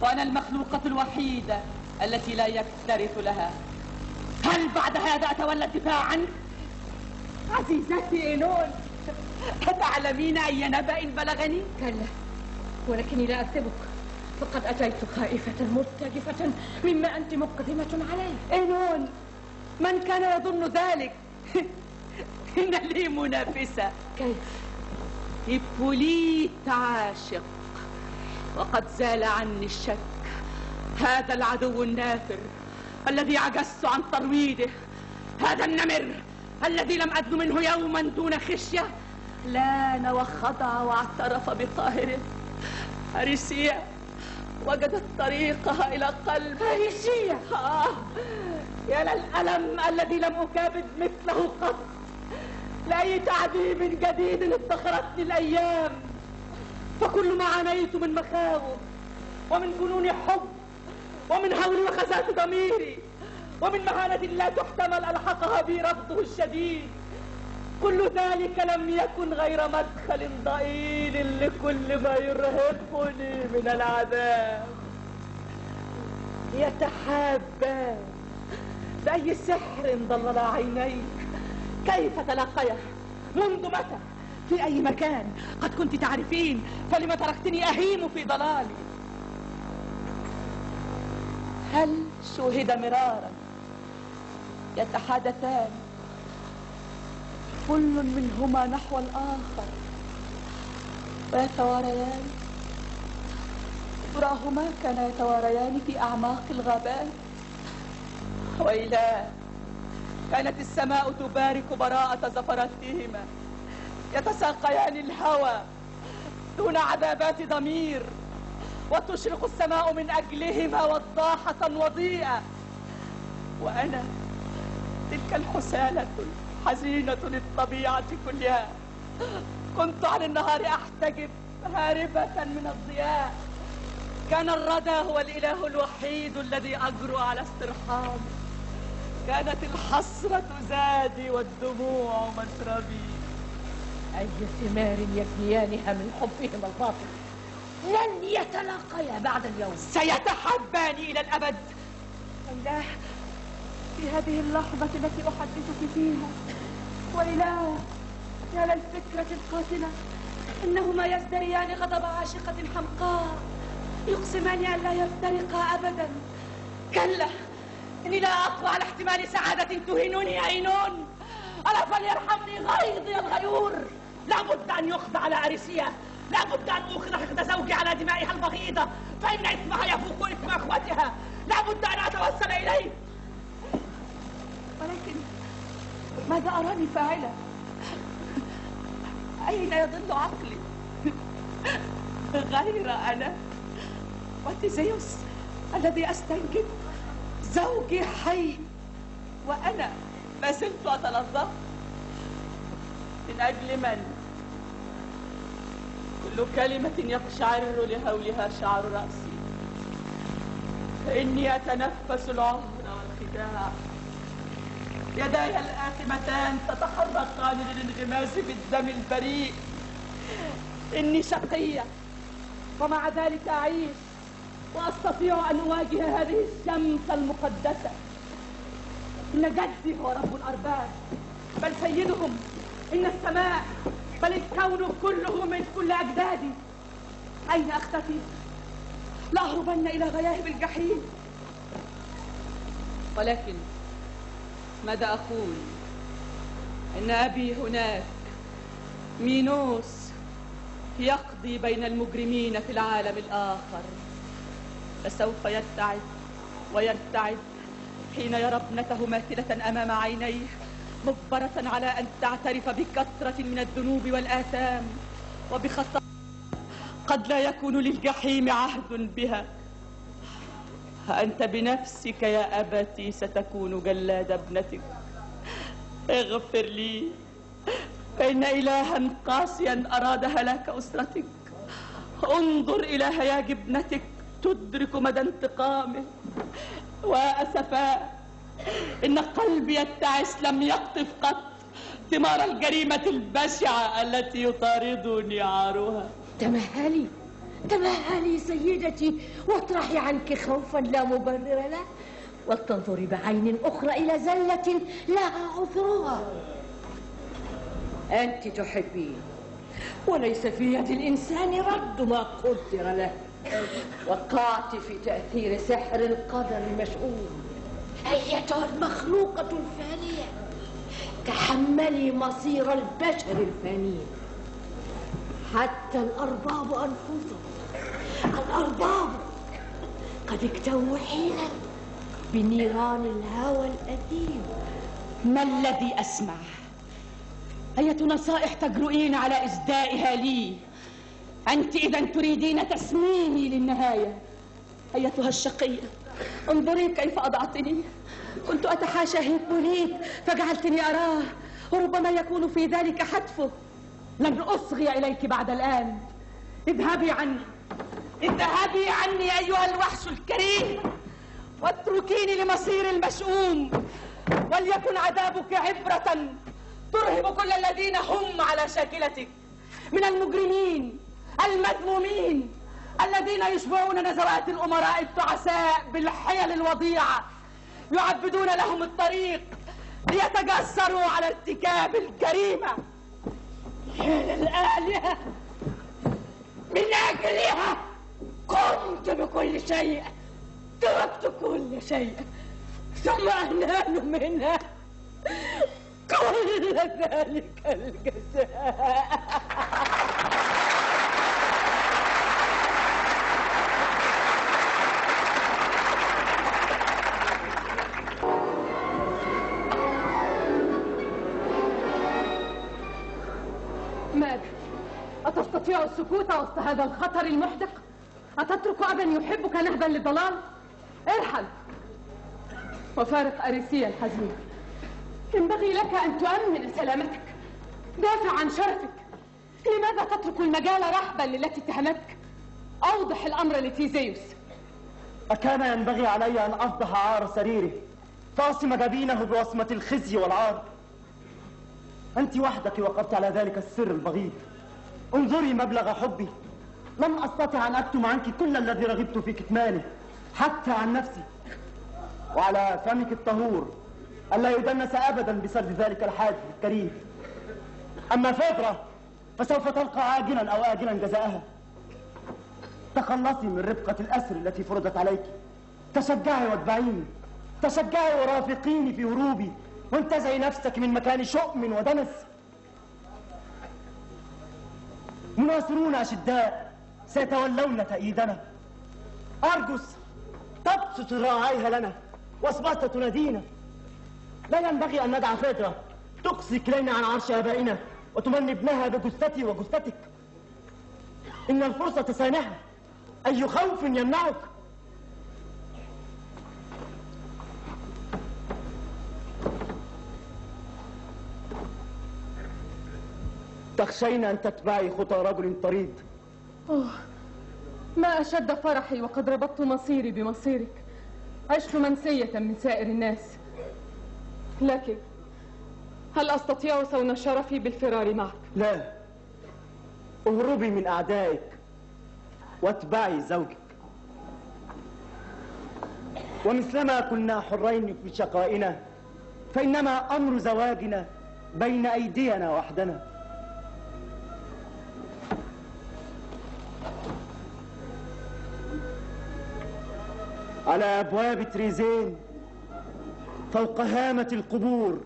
وأنا المخلوقة الوحيدة التي لا يكترث لها. هل بعد هذا أتولى الدفاع عنه؟ عزيزتي إينون، أتعلمين أي نبأ بلغني؟ كلا، ولكني لا أكذبك، فقد أتيت خائفة مرتجفة مما أنت مقدمة عليه. إينون، من كان يظن ذلك؟ إن لي منافسة. كيف؟ هيبوليت عاشق، وقد زال عني الشك. هذا العدو النافر الذي عجزت عن ترويضه، هذا النمر الذي لم أدن منه يوما دون خشية، لان وخضع واعترف بقاهره. أريسيا وجدت طريقها إلى قلب. أريسيا! يا للألم الذي لم أكابد مثله قط. لأي تعذيب جديد ادخرتني الأيام، فكل ما عانيت من مخاوف ومن جنون حب ومن هول وخزات ضميري ومن مهانة لا تحتمل ألحقها بي رفضه الشديد، كل ذلك لم يكن غير مدخل ضئيل لكل ما يرهقني من العذاب. يتحابان، بأي سحر ضلل عينيك؟ كيف تلاقيا؟ منذ متى؟ في أي مكان قد كنت تعرفين، فلما تركتني أهيم في ضلالي؟ هل شوهد مرارا يتحدثان كل منهما نحو الآخر ويتواريان؟ تراهما كانا يتواريان في أعماق الغابات. ويلا، كانت السماء تبارك براءة زفرتهما، يتساقيان الهوى دون عذابات ضمير، وتشرق السماء من أجلهما وضاحة وضيئة. وأنا تلك الحسالة الحزينة للطبيعة كلها، كنت عن النهار أحتجب هاربة من الضياء. كان الردى هو الإله الوحيد الذي أجرؤ على استرحامه. كانت الحسرة زادي والدموع مشربي. أي ثمار يفنيانها من حبهما الباطل، لن يتلاقيا بعد اليوم. سيتحبان إلى الأبد. الله، في هذه اللحظة التي أحدثك فيها، وإله يا للفكرة القاتلة، إنهما يزدريان غضب عاشقة حمقاء، يقسمان أن لا يفترقا أبدا. كلا، إني لا أقوى على احتمال سعادة تهينني عينون. ألا فليرحمني غيظي الغيور. لابد أن يخضع لأريسيا، لابد أن أخذ حقد زوجي على دمائها البغيضة، فإن إثمها يفوق إثم أخوتها. لابد أن أتوسل إليه. ولكن ماذا أراني فاعلة؟ أين يضل عقلي؟ غير أنا وتيزيوس الذي أستنجد، زوجي حي وأنا ما زلت أتلظى. من أجل من؟ كل كلمة يقشعر لهولها شعر رأسي، فإني أتنفس العهر والخداع. يداي الآثمتان تتحرقان للانغماس في الدم البريء. إني شقية ومع ذلك أعيش، وأستطيع أن أواجه هذه الشمس المقدسة. إن جدي هو رب الأرباب، بل سيدهم. إن السماء، بل الكون كله من كل أجدادي. أين أختفي؟ لأهربن إلى غياهب الجحيم. ولكن ماذا أقول؟ إن أبي هناك، مينوس، يقضي بين المجرمين في العالم الآخر، فسوف يتعب ويرتعد حين يرى ابنته ماثلة أمام عينيه، مجبرة على أن تعترف بكثرة من الذنوب والآثام وبخطأ قد لا يكون للجحيم عهد بها. أنت بنفسك يا أبتي ستكون جلاد ابنتك. اغفر لي، فإن إلها قاسيا أراد هلاك أسرتك. انظر إلى هياج ابنتك تدرك مدى انتقامه. وأسفا، إن قلبي التعس لم يقطف قط ثمار الجريمة البشعة التي يطاردني عارها. تمهلي تمهلي سيدتي، واطرحي عنك خوفا لا مبرر له، ولتنظري بعين أخرى إلى زلة لها عذرها. أنت تحبين، وليس في يد الإنسان رد ما قدر له. وقعت في تأثير سحر القدر المشؤوم. أيتها المخلوقة الفانية، تحملي مصير البشر الفانيين. حتى الأرباب أنفسهم، الأرباب قد اكتووا حينا بنيران الهوى الأثيم. ما الذي أسمع؟ أية نصائح تجرؤين على إسدائها لي؟ أنت إذا تريدين تسميني للنهاية. أيتها الشقية، انظري كيف أضعتني. كنت أتحاشى هيبوليت فجعلتني أراه، وربما يكون في ذلك حتفه. لن أصغي إليك بعد الآن. اذهبي عني، اذهبي عني أيها الوحش الكريم، واتركيني لمصير المشؤوم. وليكن عذابك عبرة ترهب كل الذين هم على شاكلتك من المجرمين المذمومين، الذين يشبعون نزوات الأمراء التعساء بالحيل الوضيعة، يعبدون لهم الطريق ليتجسروا على ارتكاب الجريمة. يا للآلهة، من أجلها قمت بكل شيء، تركت كل شيء، ثم أنال منها كل ذلك الجزاء. ماذا؟ أتستطيع السكوت وسط هذا الخطر المحدق؟ أتترك أبا يحبك نهبا للضلال؟ ارحل وفارق أريسيا الحزين. ينبغي لك أن تؤمن سلامتك، دافع عن شرفك. لماذا تترك المجال رحبا للتي اتهمتك؟ أوضح الأمر لتيزيوس. أكان ينبغي علي أن أفضح عار سريره، فأصم جبينه بوصمة الخزي والعار؟ أنت وحدك وقفت على ذلك السر البغيض. انظري مبلغ حبي، لم أستطع أن أكتم عنك كل الذي رغبت في كتمانه حتى عن نفسي. وعلى فمك الطهور ألا يدنس أبدا بسرد ذلك الحادث الكريم. أما فيدرا فسوف تلقى عاجلا أو آجلا جزاءها. تخلصي من رفقة الأسر التي فرضت عليك، تشجعي واتبعيني، تشجعي ورافقيني في هروبي، وانتزعي نفسك من مكان شؤم ودنس. مناصرون أشداء سيتولون تأييدنا. أرجس تبسط ذراعيها لنا وسبارتا تنادينا. لا ينبغي أن ندع فيدرا تقصي كلينا عن عرش آبائنا وتمني ابنها بجثتي وجثتك. إن الفرصة سانحة، أي خوف يمنعك؟ تخشين أن تتبعي خطى رجل طريد. ما أشد فرحي وقد ربطت مصيري بمصيرك. عشت منسية من سائر الناس، لكن هل أستطيع صون شرفي بالفرار معك؟ لا، اهربي من أعدائك واتبعي زوجك. ومثلما كنا حرين في شقائنا، فإنما أمر زواجنا بين أيدينا وحدنا. على أبواب تريزين فوق هامة القبور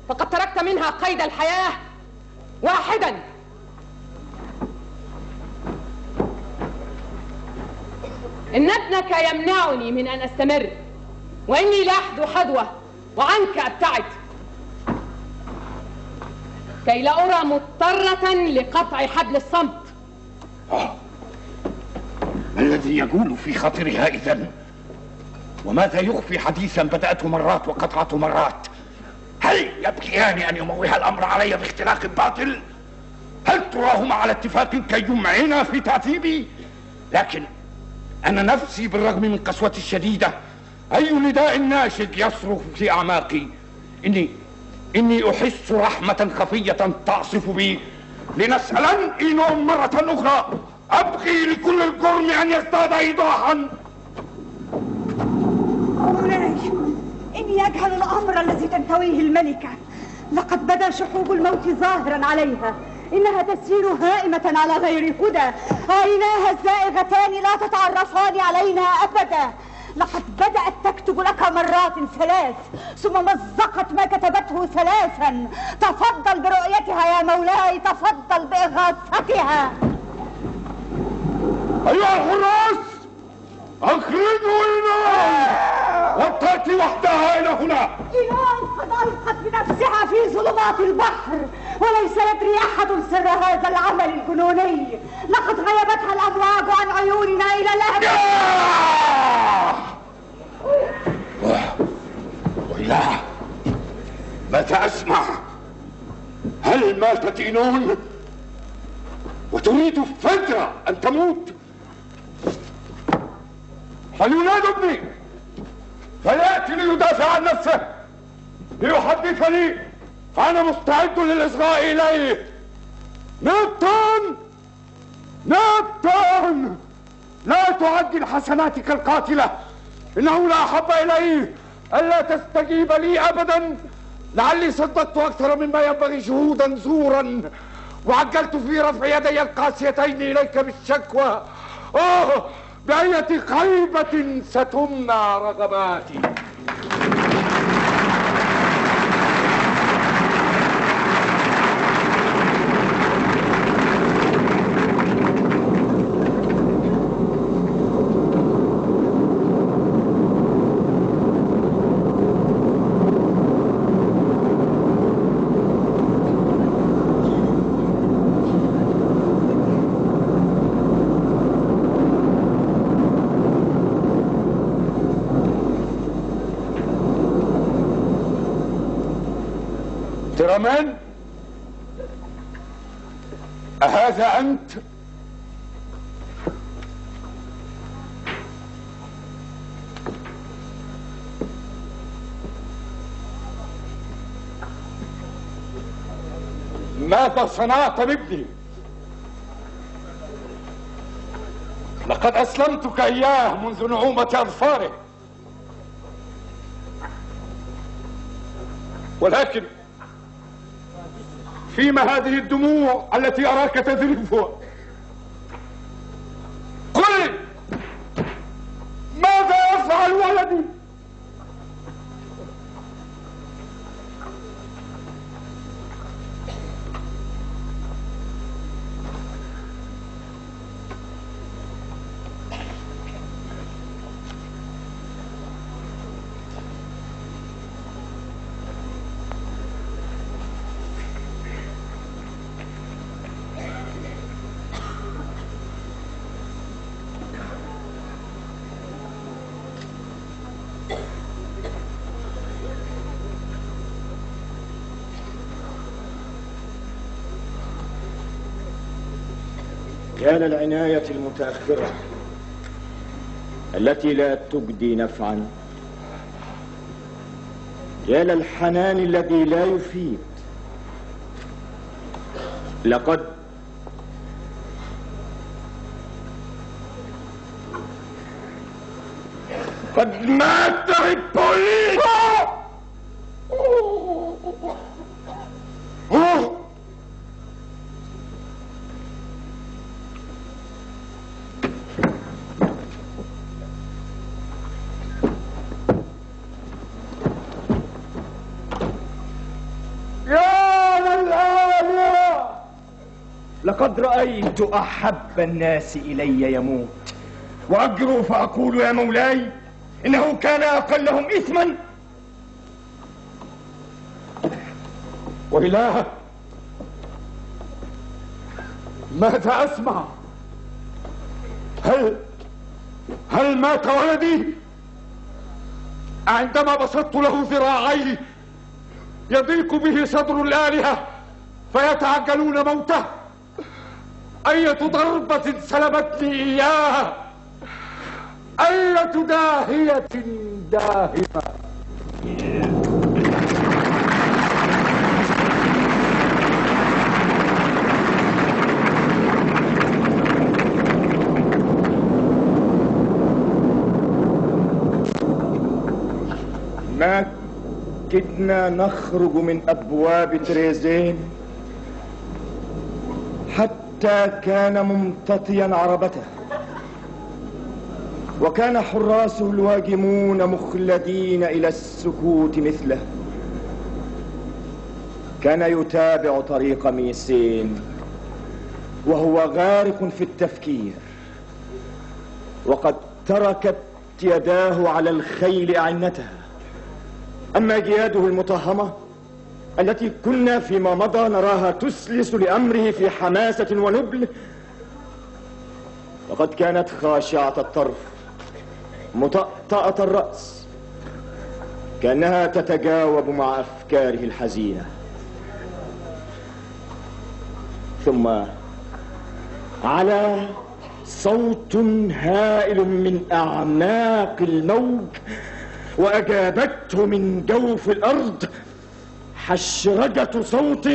فقد تركت منها قيد الحياة واحدا. إن ابنك يمنعني من أن أستمر، وإني لا أحدو حدوة وعنك أبتعد، كي لا أرى مضطرة لقطع حبل الصمت. ما الذي يقول في خاطرها إذن؟ وماذا يخفي حديثا بدأته مرات وقطعته مرات؟ هل يبكيان أن يموه الأمر علي باختلاق باطل؟ هل تراهما على اتفاق كي يمعنا في تعذيبي؟ لكن أنا نفسي بالرغم من قسوتي الشديدة أي نداء ناشد يصرخ في أعماقي. إني أحس رحمة خفية تعصف بي. لنسألن إينون مرة أخرى. أبغي لكل الجرم أن يزداد إيضاحا. مولاي، إني أجهل الأمر الذي تنتويه الملكة. لقد بدا شحوب الموت ظاهرا عليها، إنها تسير هائمة على غير هدى، عيناها الزائغتان لا تتعرفان علينا أبدا. لقد بدأت تكتب لك مرات 3 ثم مزقت ما كتبته 3. تفضل برؤيتها يا مولاي، تفضل بإغاثتها. أيها الحراس، أخرجوا إينون وتأتي وحدها إلى هنا. إينون قد ألقت بنفسها في ظلمات البحر، وليس يدري أحد سر هذا العمل الجنوني. لقد غيبتها الأمواج عن عيوننا إلى الأبد. ويلاه، ماذا أسمع؟ هل ماتت إينون وتريد فجأة أن تموت؟ فليناد ابني فيأتي ليدافع عن نفسه، ليحدثني، فأنا مستعد للإصغاء إليه. نبتون، لا تعجل حسناتك القاتلة، إنه لا أحب إليه ألا تستجيب لي أبدا. لعلي صدقت أكثر مما ينبغي شهودا زورا، وعجلت في رفع يدي القاسيتين إليك بالشكوى. بأية خيبة ستمنى رغباتي. ترمان، أهذا أنت؟ ماذا صنعت بابني؟ لقد أسلمتك إياه منذ نعومة أظفاره، ولكن فيما هذه الدموع التي أراك تذرفها؟ قل لي، ماذا يفعل ولدي؟ يا للعناية المتأخرة التي لا تجدي نفعا، يا للحنان الذي لا يفيد. لقد مات هيبوليت. لقد رأيت أحب الناس إلي يموت، وأجرؤ فأقول يا مولاي إنه كان أقلهم إثما. وإله، ماذا أسمع؟ هل مات ولدي؟ عندما بسطت له ذراعي يضيق به صدر الآلهة فيتعجلون موته. أية ضربة سلبتني إياها، أية داهية داهمة. ما كدنا نخرج من أبواب تريزين حتى كان ممتطيا عربته، وكان حراسه الواجمون مخلدين إلى السكوت مثله. كان يتابع طريق ميسين وهو غارق في التفكير، وقد تركت يداه على الخيل أعنتها. أما جياده المطهمة التي كنا فيما مضى نراها تسلس لأمره في حماسة ونبل، وقد كانت خاشعة الطرف مطأطأة الرأس، كأنها تتجاوب مع أفكاره الحزينة. ثم على صوت هائل من أعماق الموج وأجابته من جوف الأرض حشرجة صوت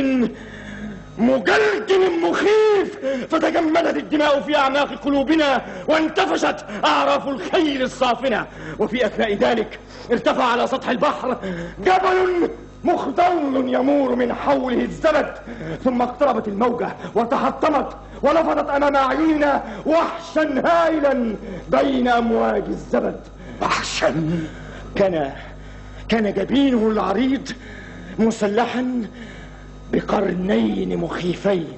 مجلجل مخيف، فتجمدت الدماء في أعماق قلوبنا وانتفشت أعراف الخيل الصافنة. وفي أثناء ذلك ارتفع على سطح البحر جبل مخضر يمور من حوله الزبد، ثم اقتربت الموجة وتحطمت ولفظت أمام أعيننا وحشا هائلا بين أمواج الزبد. وحشا كان جبينه العريض مسلحا بقرنين مخيفين،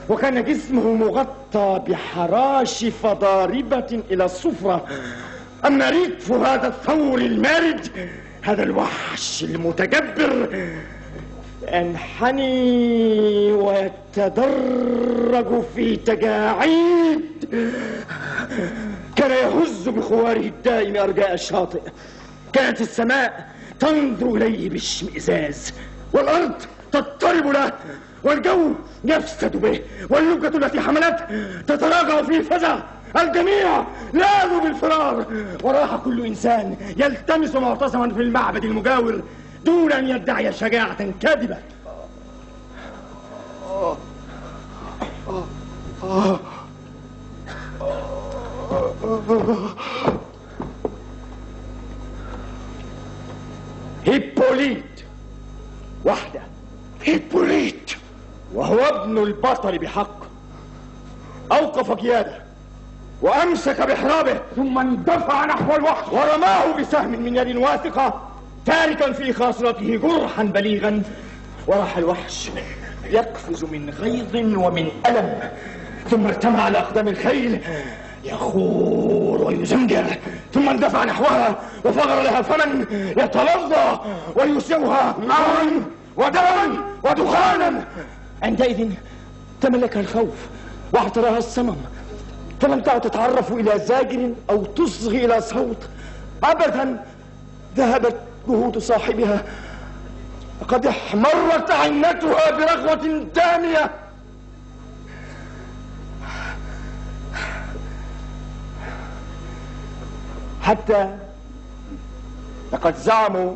وكان جسمه مغطى بحراش فضاربة إلى الصفرة. أما ريف هذا الثور المارد، هذا الوحش المتجبر، ينحني ويتدرج في تجاعيد. كان يهز بخواره الدائم أرجاء الشاطئ. كانت السماء تنظر إليه باشمئزاز، والأرض تضطرب له، والجو يفسد به، واللجة التي حملته تتراجع في فزع. الجميع لاذوا بالفرار، وراح كل إنسان يلتمس معتصما في المعبد المجاور دون أن يدعي شجاعة كاذبة. هيبوليت وحده، هيبوليت، وهو ابن البطل بحق، أوقف جياده وأمسك بحرابه، ثم اندفع نحو الوحش ورماه بسهم من يد واثقة، تاركا في خاصرته جرحا بليغا. وراح الوحش يقفز من غيظ ومن ألم، ثم ارتمى على أقدام الخيل يخور ويزمجر، ثم اندفع نحوها وفجر لها فما يتلظى ويسيوها نارا ودما ودخانا. عندئذ تملكها الخوف واعتراها الصمم، فلم تعد تتعرف إلى زاجر أو تصغي إلى صوت أبدا. ذهبت جهود صاحبها، قد احمرت عينتها برغوة دامية. حتى لقد زعموا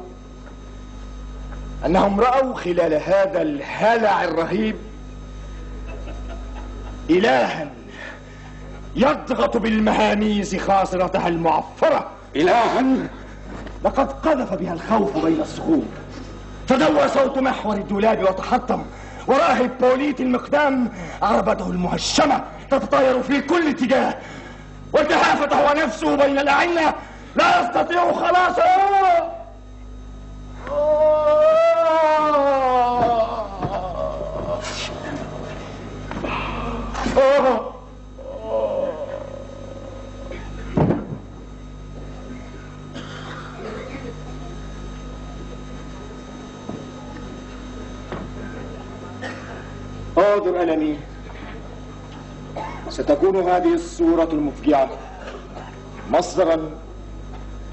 أنهم رأوا خلال هذا الهلع الرهيب إلها يضغط بالمهاميز خاصرتها المعفرة، إلها لقد قذف بها الخوف بين الصخور. فدوى صوت محور الدولاب وتحطم، ورأى هيبوليت المقدام عربته المهشمة تتطاير في كل اتجاه، وتهافت هو نفسه بين الأعنة لا يستطيع خلاصه. حاضر ألمي، ستكون هذه الصورة المفجعة مصدرا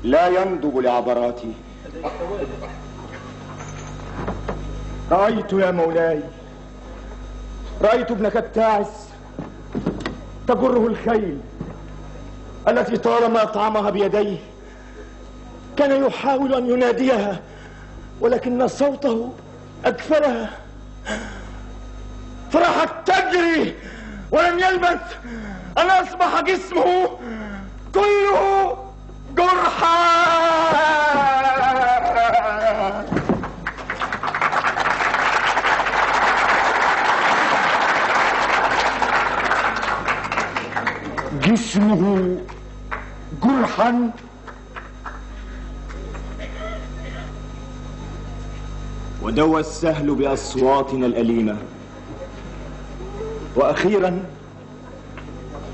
لا ينضب لعبراتي. رأيت يا مولاي، رأيت ابنك التاعس تجره الخيل التي طالما أطعمها بيديه كان يحاول أن يناديها ولكن صوته أكفلها، فراحت تجري ولم يلبث أن أصبح جسمه كله جرحا. جسمه جرحا. ودوى السهل بأصواتنا الأليمة، وأخيرا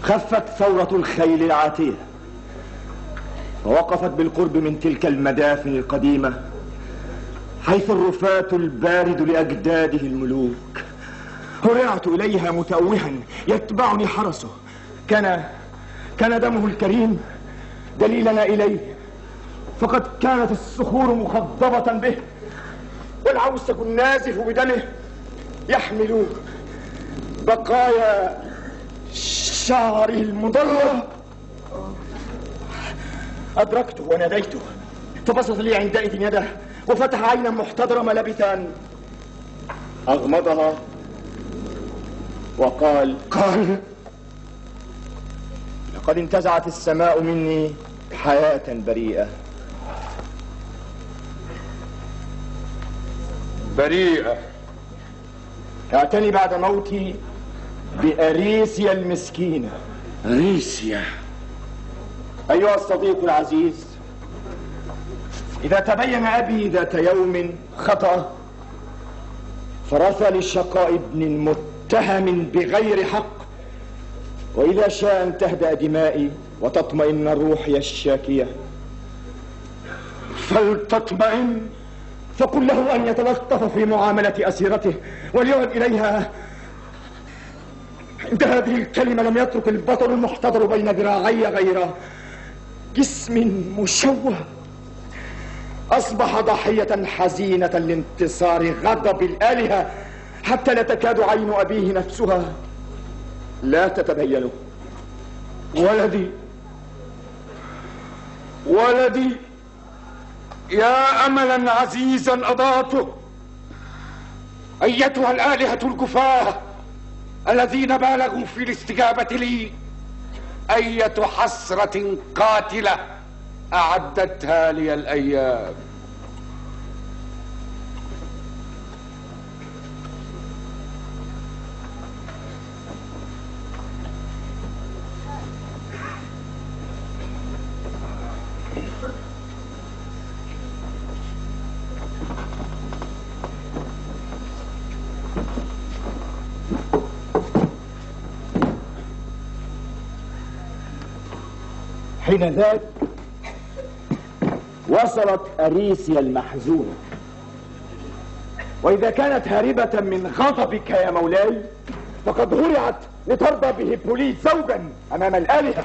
خفت ثورة الخيل العاتية ووقفت بالقرب من تلك المدافن القديمة حيث الرفاة البارد لأجداده الملوك. هرعت إليها متأوها يتبعني حرسه، كان دمه الكريم دليلنا إليه، فقد كانت الصخور مخضبة به والعوسك النازف بدمه يحمل بقايا شعره المضرة. أدركته وناديته فبسط لي عندئذ يده وفتح عينا محتضرة ملبثا، أغمضها وقال: لقد انتزعت السماء مني حياة بريئة. بريئة اعتني بعد موتي بأريسيا المسكينة. أريسيا؟ أيها الصديق العزيز، إذا تبين أبي ذات يوم خطأ فرثى للشقاء ابن متهم بغير حق، وإذا شاء أن تهدأ دمائي وتطمئن روحي الشاكية فلتطمئن، فقل له أن يتلطف في معاملة أسيرته وليعد إليها. عند هذه الكلمة لم يترك البطل المحتضر بين ذراعي غير جسم مشوه أصبح ضحية حزينة لانتصار غضب الآلهة، حتى لا تكاد عين أبيه نفسها لا تتبينه. ولدي يا أملا عزيزا أضاته، أيتها الآلهة الكفاة الذين بالغوا في الاستجابة لي، أية حسرة قاتلة أعدتها لي الأيام. حينذاك وصلت أريسيا المحزونة، وإذا كانت هاربة من غضبك يا مولاي فقد هرعت لترضى بهيبوليت زوجا أمام الآلهة.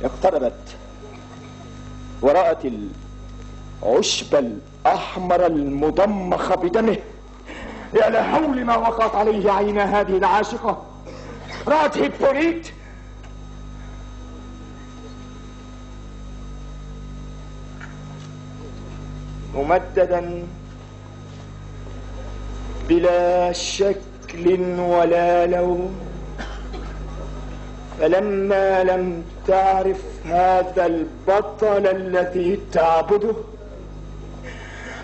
اقتربت ورأت العشب الأحمر المضمخ بدمه. يا لهول ما وقعت عليه عين هذه العاشقة. رأت هيبوليت ممددا بلا شكل ولا لون، فلما لم تعرف هذا البطل الذي تعبده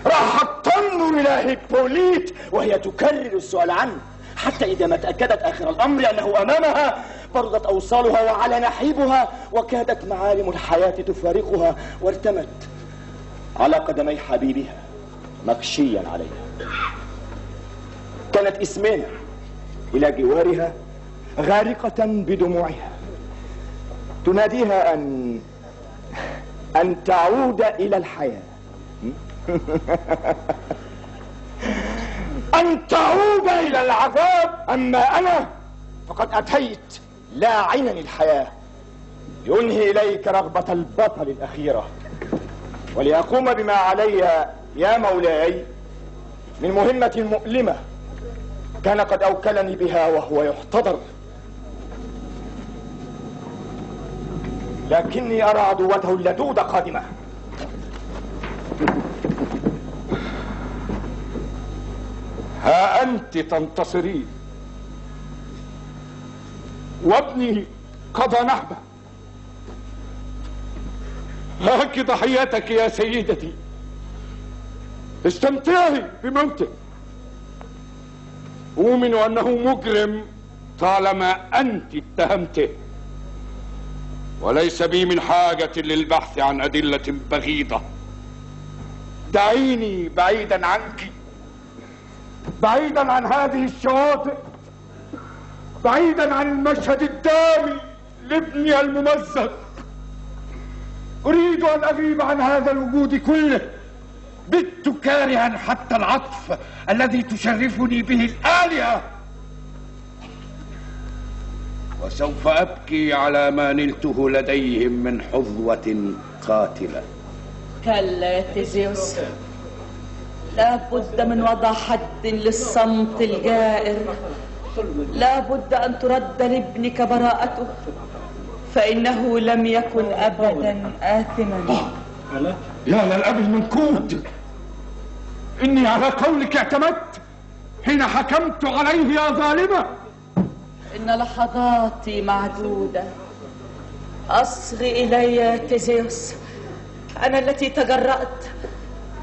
راحت تنظر إلى هيبوليت وهي تكرر السؤال عنه، حتى إذا ما تأكدت آخر الأمر أنه أمامها بردت أوصالها وعلى نحيبها، وكادت معالم الحياة تفارقها، وارتمت على قدمي حبيبها مغشيا عليها. كانت إسمينة إلى جوارها غارقة بدموعها تناديها أن تعود إلى الحياة. أن تعود إلى العذاب. أما أنا فقد أتيت لاعنا الحياة لأنهي إليك رغبة البطل الأخيرة، ولأقوم بما علي يا مولاي من مهمة مؤلمة كان قد أوكلني بها وهو يحتضر، لكني أرى عدوته اللدود قادمة. ها أنت تنتصرين وابني قضى نحبه. هاك ضحيتك يا سيدتي، استمتعي بموته. أؤمن أنه مجرم طالما أنت اتهمته، وليس بي من حاجة للبحث عن أدلة بغيضة. دعيني بعيدا عنك، بعيدا عن هذه الشواطئ، بعيدا عن المشهد الدامي لابني الممزق. أريد أن أغيب عن هذا الوجود كله. بت كارها حتى العطف الذي تشرفني به الآلهة. وسوف أبكي على ما نلته لديهم من حظوة قاتلة. كلا يا تيزيوس، لا بد من وضع حد للصمت الجائر. لا بد أن ترد لابنك براءته، فإنه لم يكن أبدا آثما. يا للأب المنكود، إني على قولك اعتمدت حين حكمت عليه يا ظالمة. إن لحظاتي معدودة. أصغي إلي يا تيزيوس، أنا التي تجرأت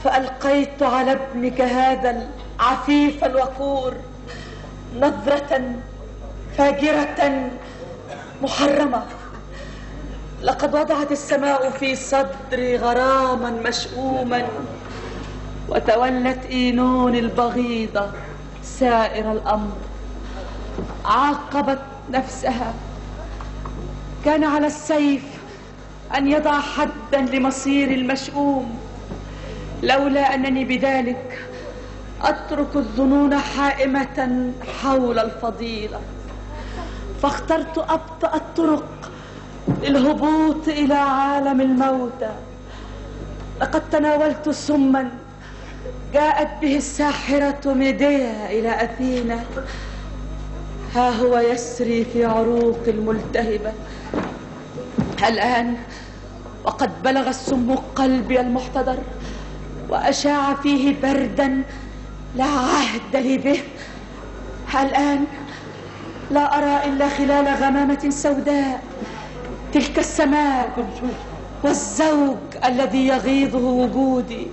فألقيت على ابنك هذا العفيف الوقور نظرة فاجرة محرمة. لقد وضعت السماء في صدري غراما مشؤوما، وتولت إينون البغيضة سائر الأمر. عاقبت نفسها. كان على السيف أن يضع حدا لمصير المشؤوم، لولا أنني بذلك أترك الظنون حائمة حول الفضيلة، فاخترت أبطأ الطرق للهبوط إلى عالم الموتى. لقد تناولت سما جاءت به الساحرة ميديا إلى أثينا. ها هو يسري في عروق الملتهبة الآن، وقد بلغ السم قلبي المحتضر وأشاع فيه بردا لا عهد لي به. الآن لا أرى إلا خلال غمامة سوداء تلك السماء والزوج الذي يغيظه وجودي.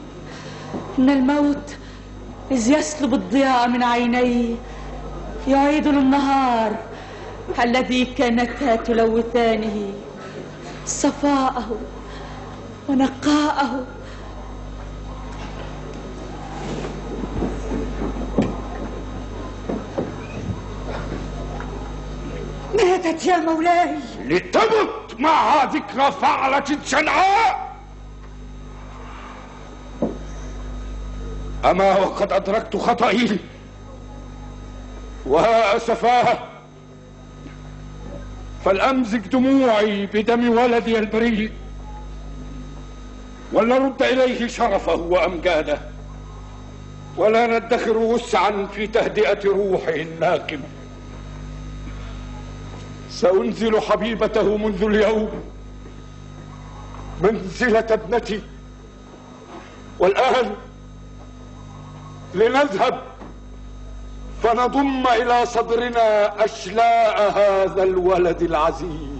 إن الموت إذ يسلب الضياء من عيني يعيد النهار الذي كانتا تلوثانه صفاءه ونقاءه. ماتت يا مولاي. لتمت معها ذكرى فعلة شنعاء. أما وقد أدركت خطئي، وها أسفاه، فلأمزج دموعي بدم ولدي البريء، ولنرد إليه شرفه وأمجاده، ولا ندخر وسعا في تهدئة روحه الناكم. سأنزل حبيبته منذ اليوم منزلة ابنتي. والآن لنذهب فنضم إلى صدرنا أشلاء هذا الولد العزيز.